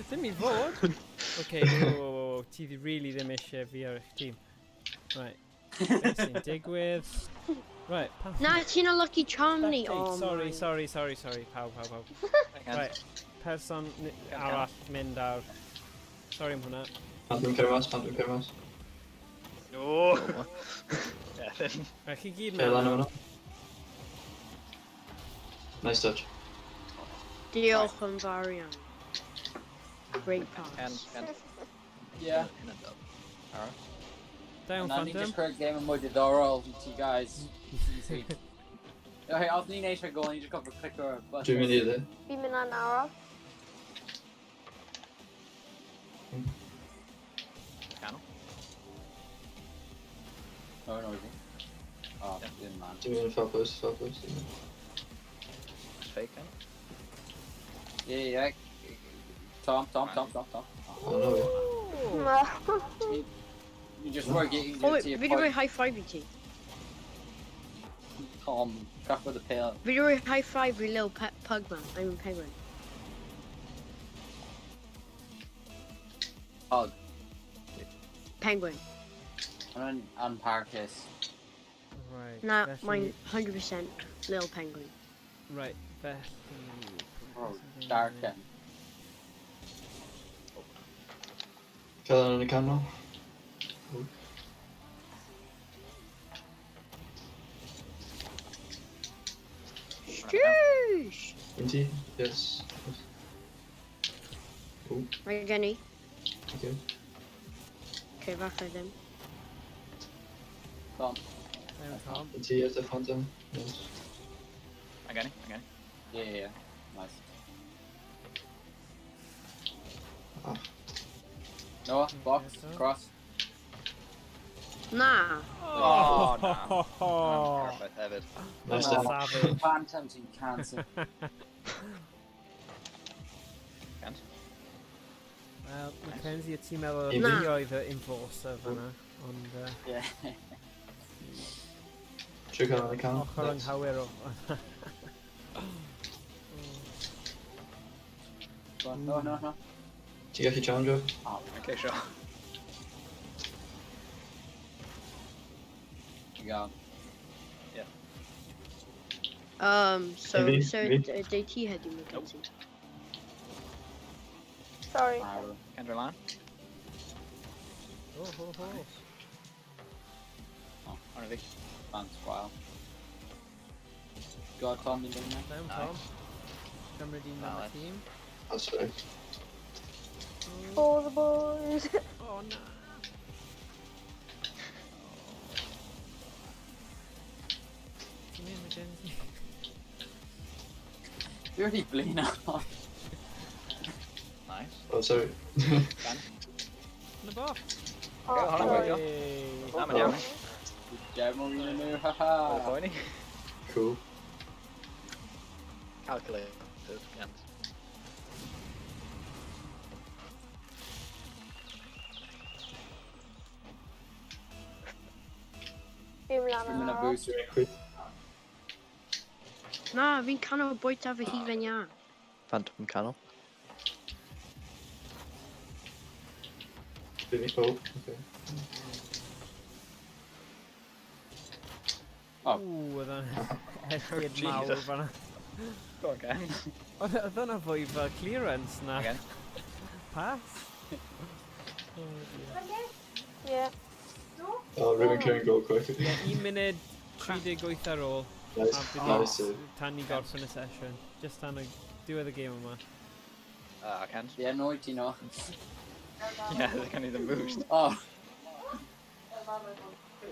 Ddim i fod. Okay, whoa. Ti ddi really ddim eisiau fi ar eich tîm. Right. Beth sy'n digwydd? Right, pam...
Na, ti'n a lucky charm ni.
Spectate,
Oh,
sorry,
my.
sorry, sorry, sorry. Pawb, pawb, pawb.
Ken's.
Right, person arall mynd ar... Sorry am hwnna.
Phantom Cermas, Phantom Cermas.
No! Gethin.
Right, chi gyd
Lle lan
mewn.
o'na. Nice touch.
Diolch yn fawr iawn. Great
Ken,
pass.
Ken.
Yeah.
Hyn yn dod. Alright.
Da iawn,
Na, ni
Phantom.
just creu game yn mwy diddorol i ti guys. Easy. Okay, os ni'n eisiau gol, ni just gofio click o'r button.
Dwi'n mynd i dde.
Fi'n mynd lan araf.
Canol.
Oh, no, is he? Oh, ddim man.
Dwi'n mynd far post, far post.
Fake, Ken.
Yeah. Tom, Tom, Tom, Tom, Tom.
Oh, no.
You just rhoi
Oh, wait,
ti
fi wedi rhoi high five i ti.
Tom, crafodd y pêl.
Fi roi high five i Lil Pug man. I'm a penguin.
Pug.
Penguin.
Hwnna'n anparchus.
Right,
Na,
felly...
mae'n 100% Lil Penguin.
Right, felly...
Oh, darken.
Cael yn y canol.
Sheesh!
Un ti? Yes. Oh,
Mae gen i.
okay.
Okay, falle ddim.
Tom.
Iawn, Tom.
Un ti at y Phantom? Yes.
Mae gen i, mae gen i.
Yeah. Nice.
Ah.
Noah, box,
Okay, so-
cross.
Na!
Oh, na. Hwnna'n perffaith hefyd.
Nice
Oh.
down.
Savage.
Phantom ti'n cancer.
Kent.
Wel, Mackenzie, ti'n meddwl
Na.
fi oedd y enforcer fanna, ond
Yeah.
Trio cael yn y canol.
ochr
Nice.
anghywir o.
Go on, No, no, no.
Ti'n gallu challenge o?
Oh,
Okay, sure.
you got
So,
Fi,
so,
fi.
day ti heddiw, Mackenzie?
Sorry.
Arrow.
Kendra lan.
Oh, ho, ho.
Oh.
Hwnna fi.
Fans gwael. Go on, Tom, ni'n dod
Iawn, Tom. Cymryd un am y
Valid.
tîm.
Oh, sorry.
For the boys.
Oh, na. Ti'n mynd, Mackenzie?
Fi wedi blino.
Nice.
Oh, sorry.
Ken.
Yn y box.
Oh,
hwnna'n
sorry.
gweithio.
Hey.
Na, mae'n iawn.
Demo un yn nhw, haha.
Oedd poeni.
Cool.
Calculated, Kent.
Fi'n lan
Fi'n mynd â
ar.
boost.
Dwi'n quick.
Na, fi'n canolbwynt ar fy hufen iâ.
Phantom canol.
Fi, oh, okay.
Oh.
Ww, oedd o'n esgid mawr
Jesus.
fanna.
Go on, Ken.
Oedd hwnna fwy fel clearance na
Again.
pass. Oh, dear.
Yeah.
Oh, rhywun cyrraedd goal quick.
Ie, 1 munud 38 ar ôl.
Nice.
A bydd ni
Nice.
tan ni gorffen y sesiwn. Just tan y diwedd y gêm yma.
Ah, Kent.
Ie, noi ti no.
Yeah, they're gonna need the boost.
Oh.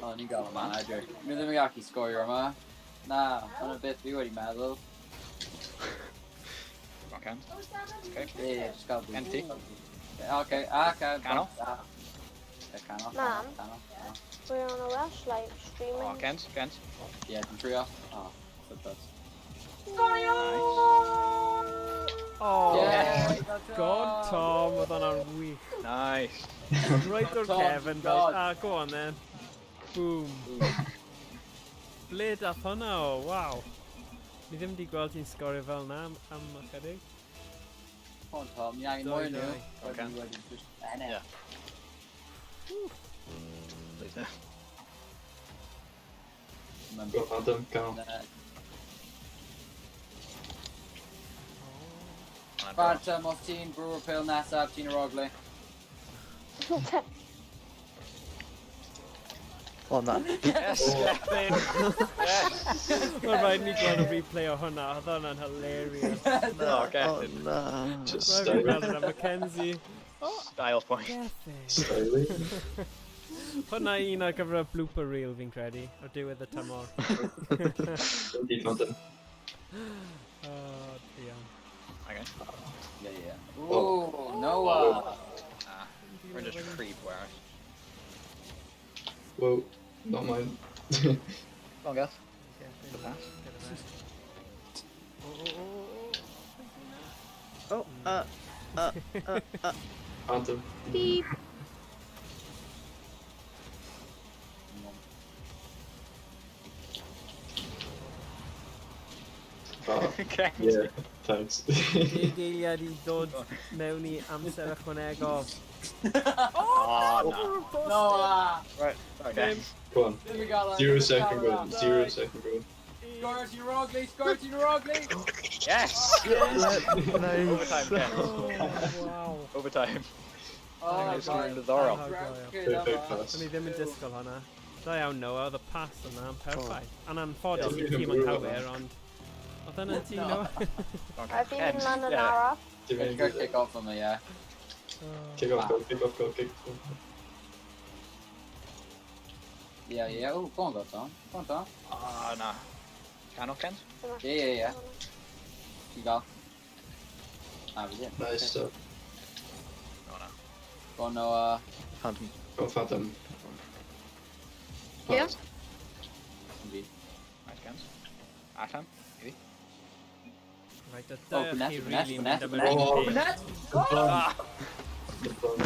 Oh, ni'n gael yma, edrych. Ni ddim yn gallu sgorio yma. Na, hwnna beth fi wedi meddwl.
Go on, Kent. Okay.
Ie, ie, just gael boost.
Empty.
Oce, okay.
Canol.
Ie, canol,
Mam.
canol, canol.
We're on a Welsh live streaming.
Oh, Kent, Kent.
Ie, dwi'n trio. Oh, flip
Nice.
Oh,
Yeah.
God, Tom, oedd hwnna'n wych.
Nice.
Right o'r
Tom,
cefn fel,
God.
ah, go on then. Boom. Ble dath hwnna o, waw. Ni ddim wedi gweld ti'n sgorio fel na am ychydig.
Come on, Tom, ni angen
Doi,
mwy nhw.
doi.
Okay.
Wedi wedi just ennill.
Yeah. Please no.
Ma'n-
Go Phantom, canol.
Na.
Hwnna'n draw.
Phantom, os ti'n bwrw'r pêl nesaf, ti'n aroglu.
O na.
Yes! Yes!
Mae'n rhaid ni gweld y replay o hwnna, oedd hwnna'n hilarious.
Oh,
O
Gethin.
na.
Just
Rhaid fi
styling.
gweld hwnna, Mackenzie.
Style point.
Gethin.
Styling.
Hwnna un ar gyfer y blooper reel fi'n credu, o diwedd y tymor.
Di Phantom.
Oh, diolch.
Okay.
Yeah, yeah. Ooh, Noah!
Ah, we're just creep wear.
Whoa, not mine.
Go on, Geth.
Gethin.
The pass.
Get it Oh, oh, oh,
Oh,
Phantom.
beep.
Oh,
Ken.
yeah, thanks.
10 eiliad i ddod mewn i amser ychwanegol.
Oh, na.
No, ah!
Right, sorry, Ken.
Go on.
Ddim yn gael e,
Zero
ddim yn
second
gael e.
goal. 0 second goal.
Sgorio ti'n rogli, sgorio ti'n rogli!
Yes!
Nice.
Overtime, Ken.
Oh, wow.
Overtime.
Oh,
Nice.
God.
Diddorol.
Perfect pass.
O'n i ddim yn disgwyl hwnna. Da iawn, Noah, oedd y pas yna yn perffaith. Yn anffodus
Ie.
i'r tîm yn cywir, ond oedd hwnna'n ti,
No.
Noah?
A fi'n mynd lan yn
Yeah.
araf.
Dim
Let's
yn
go kick off yma, yeah.
Kick off goal, kick off goal, kick off goal.
Yeah. Oh, go on, go, Tom. Go on, Tom.
Ah, na. Canol, Ken?
Yeah. Ti'n gael. Na, fi ddim.
Nice stuff.
No, na.
Go on, Noah.
Phantom.
Go on, Phantom.
Yeah.
Pass.
Fi.
Nice, Ken. Allan.
Right, o
Oh,
dych
Bennett,
chi
Bennett,
really
Bennett,
mynd am yr
Bennett.
un
Oh,
peth.
Bennett!
The bum.
Ah!
The bum.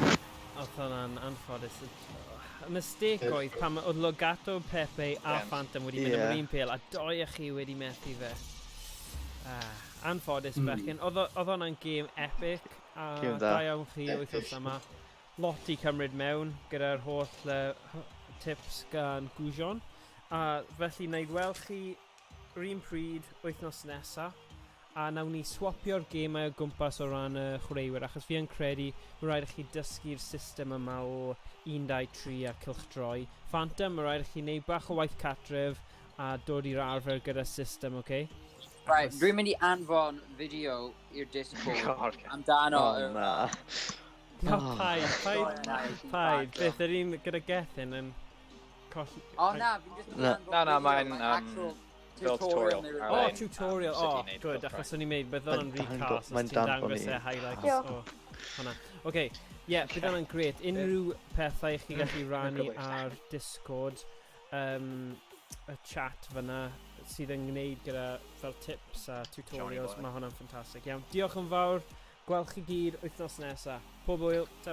Oedd hwnna'n anffodus. Y mistake oedd pan oedd Logato, Pepe a
Yes.
Phantom wedi mynd am yr
Ie.
un pêl a doi o chi wedi methu fe. Ah, anffodus bechgyn. Oedd hwnna'n gêm epic a
Gêm
da
dda.
iawn chi wythnos yma. Lot i cymryd mewn gyda'r holl tips gan Gwsion. A felly na i gweld chi yr un pryd wythnos nesa a nawn ni swapio'r gemau o gwmpas o ran y chwaraewyr, achos fi yn credu mae rhaid i chi dysgu'r system yma o 1, 2, 3 a cylchdroi. Phantom, mae rhaid i chi wneud bach o waith cartref a dod i'r arfer gyda'r system, oce? Okay?
Right, dwi'n mynd i anfon fideo i'r Discord
God, Ken.
amdano
Oh, na.
No,
Oh.
paid, paid, paid. Beth yr un gyda Gethin yn colli?
O na, fi'n just yn
Na.
anfon
Na,
fideo,
mae'n,
mae actual
fel tutorial
neu
ar
O,
lein.
Tutorial,
Sut i
o,
wneud
good,
cylchdroi.
achos o'n i'n meddwl, bydd hwnna'n
Mae'n
rhy cas os
mae'n
ti'n
danfon
dangos
i.
e highlights
Diolch.
o hwnna. Oce, ie, bydd hwnna'n gret. Unrhyw pethau chi gallu rannu
Cyfleus.
ar Discord, y chat fyna, sydd yn gwneud gyda fel tips a tutorials,
boy.
mae hwnna'n ffantastig. Iawn, diolch yn fawr. Gweld chi gyd wythnos nesaf. Pob hwyl, ta.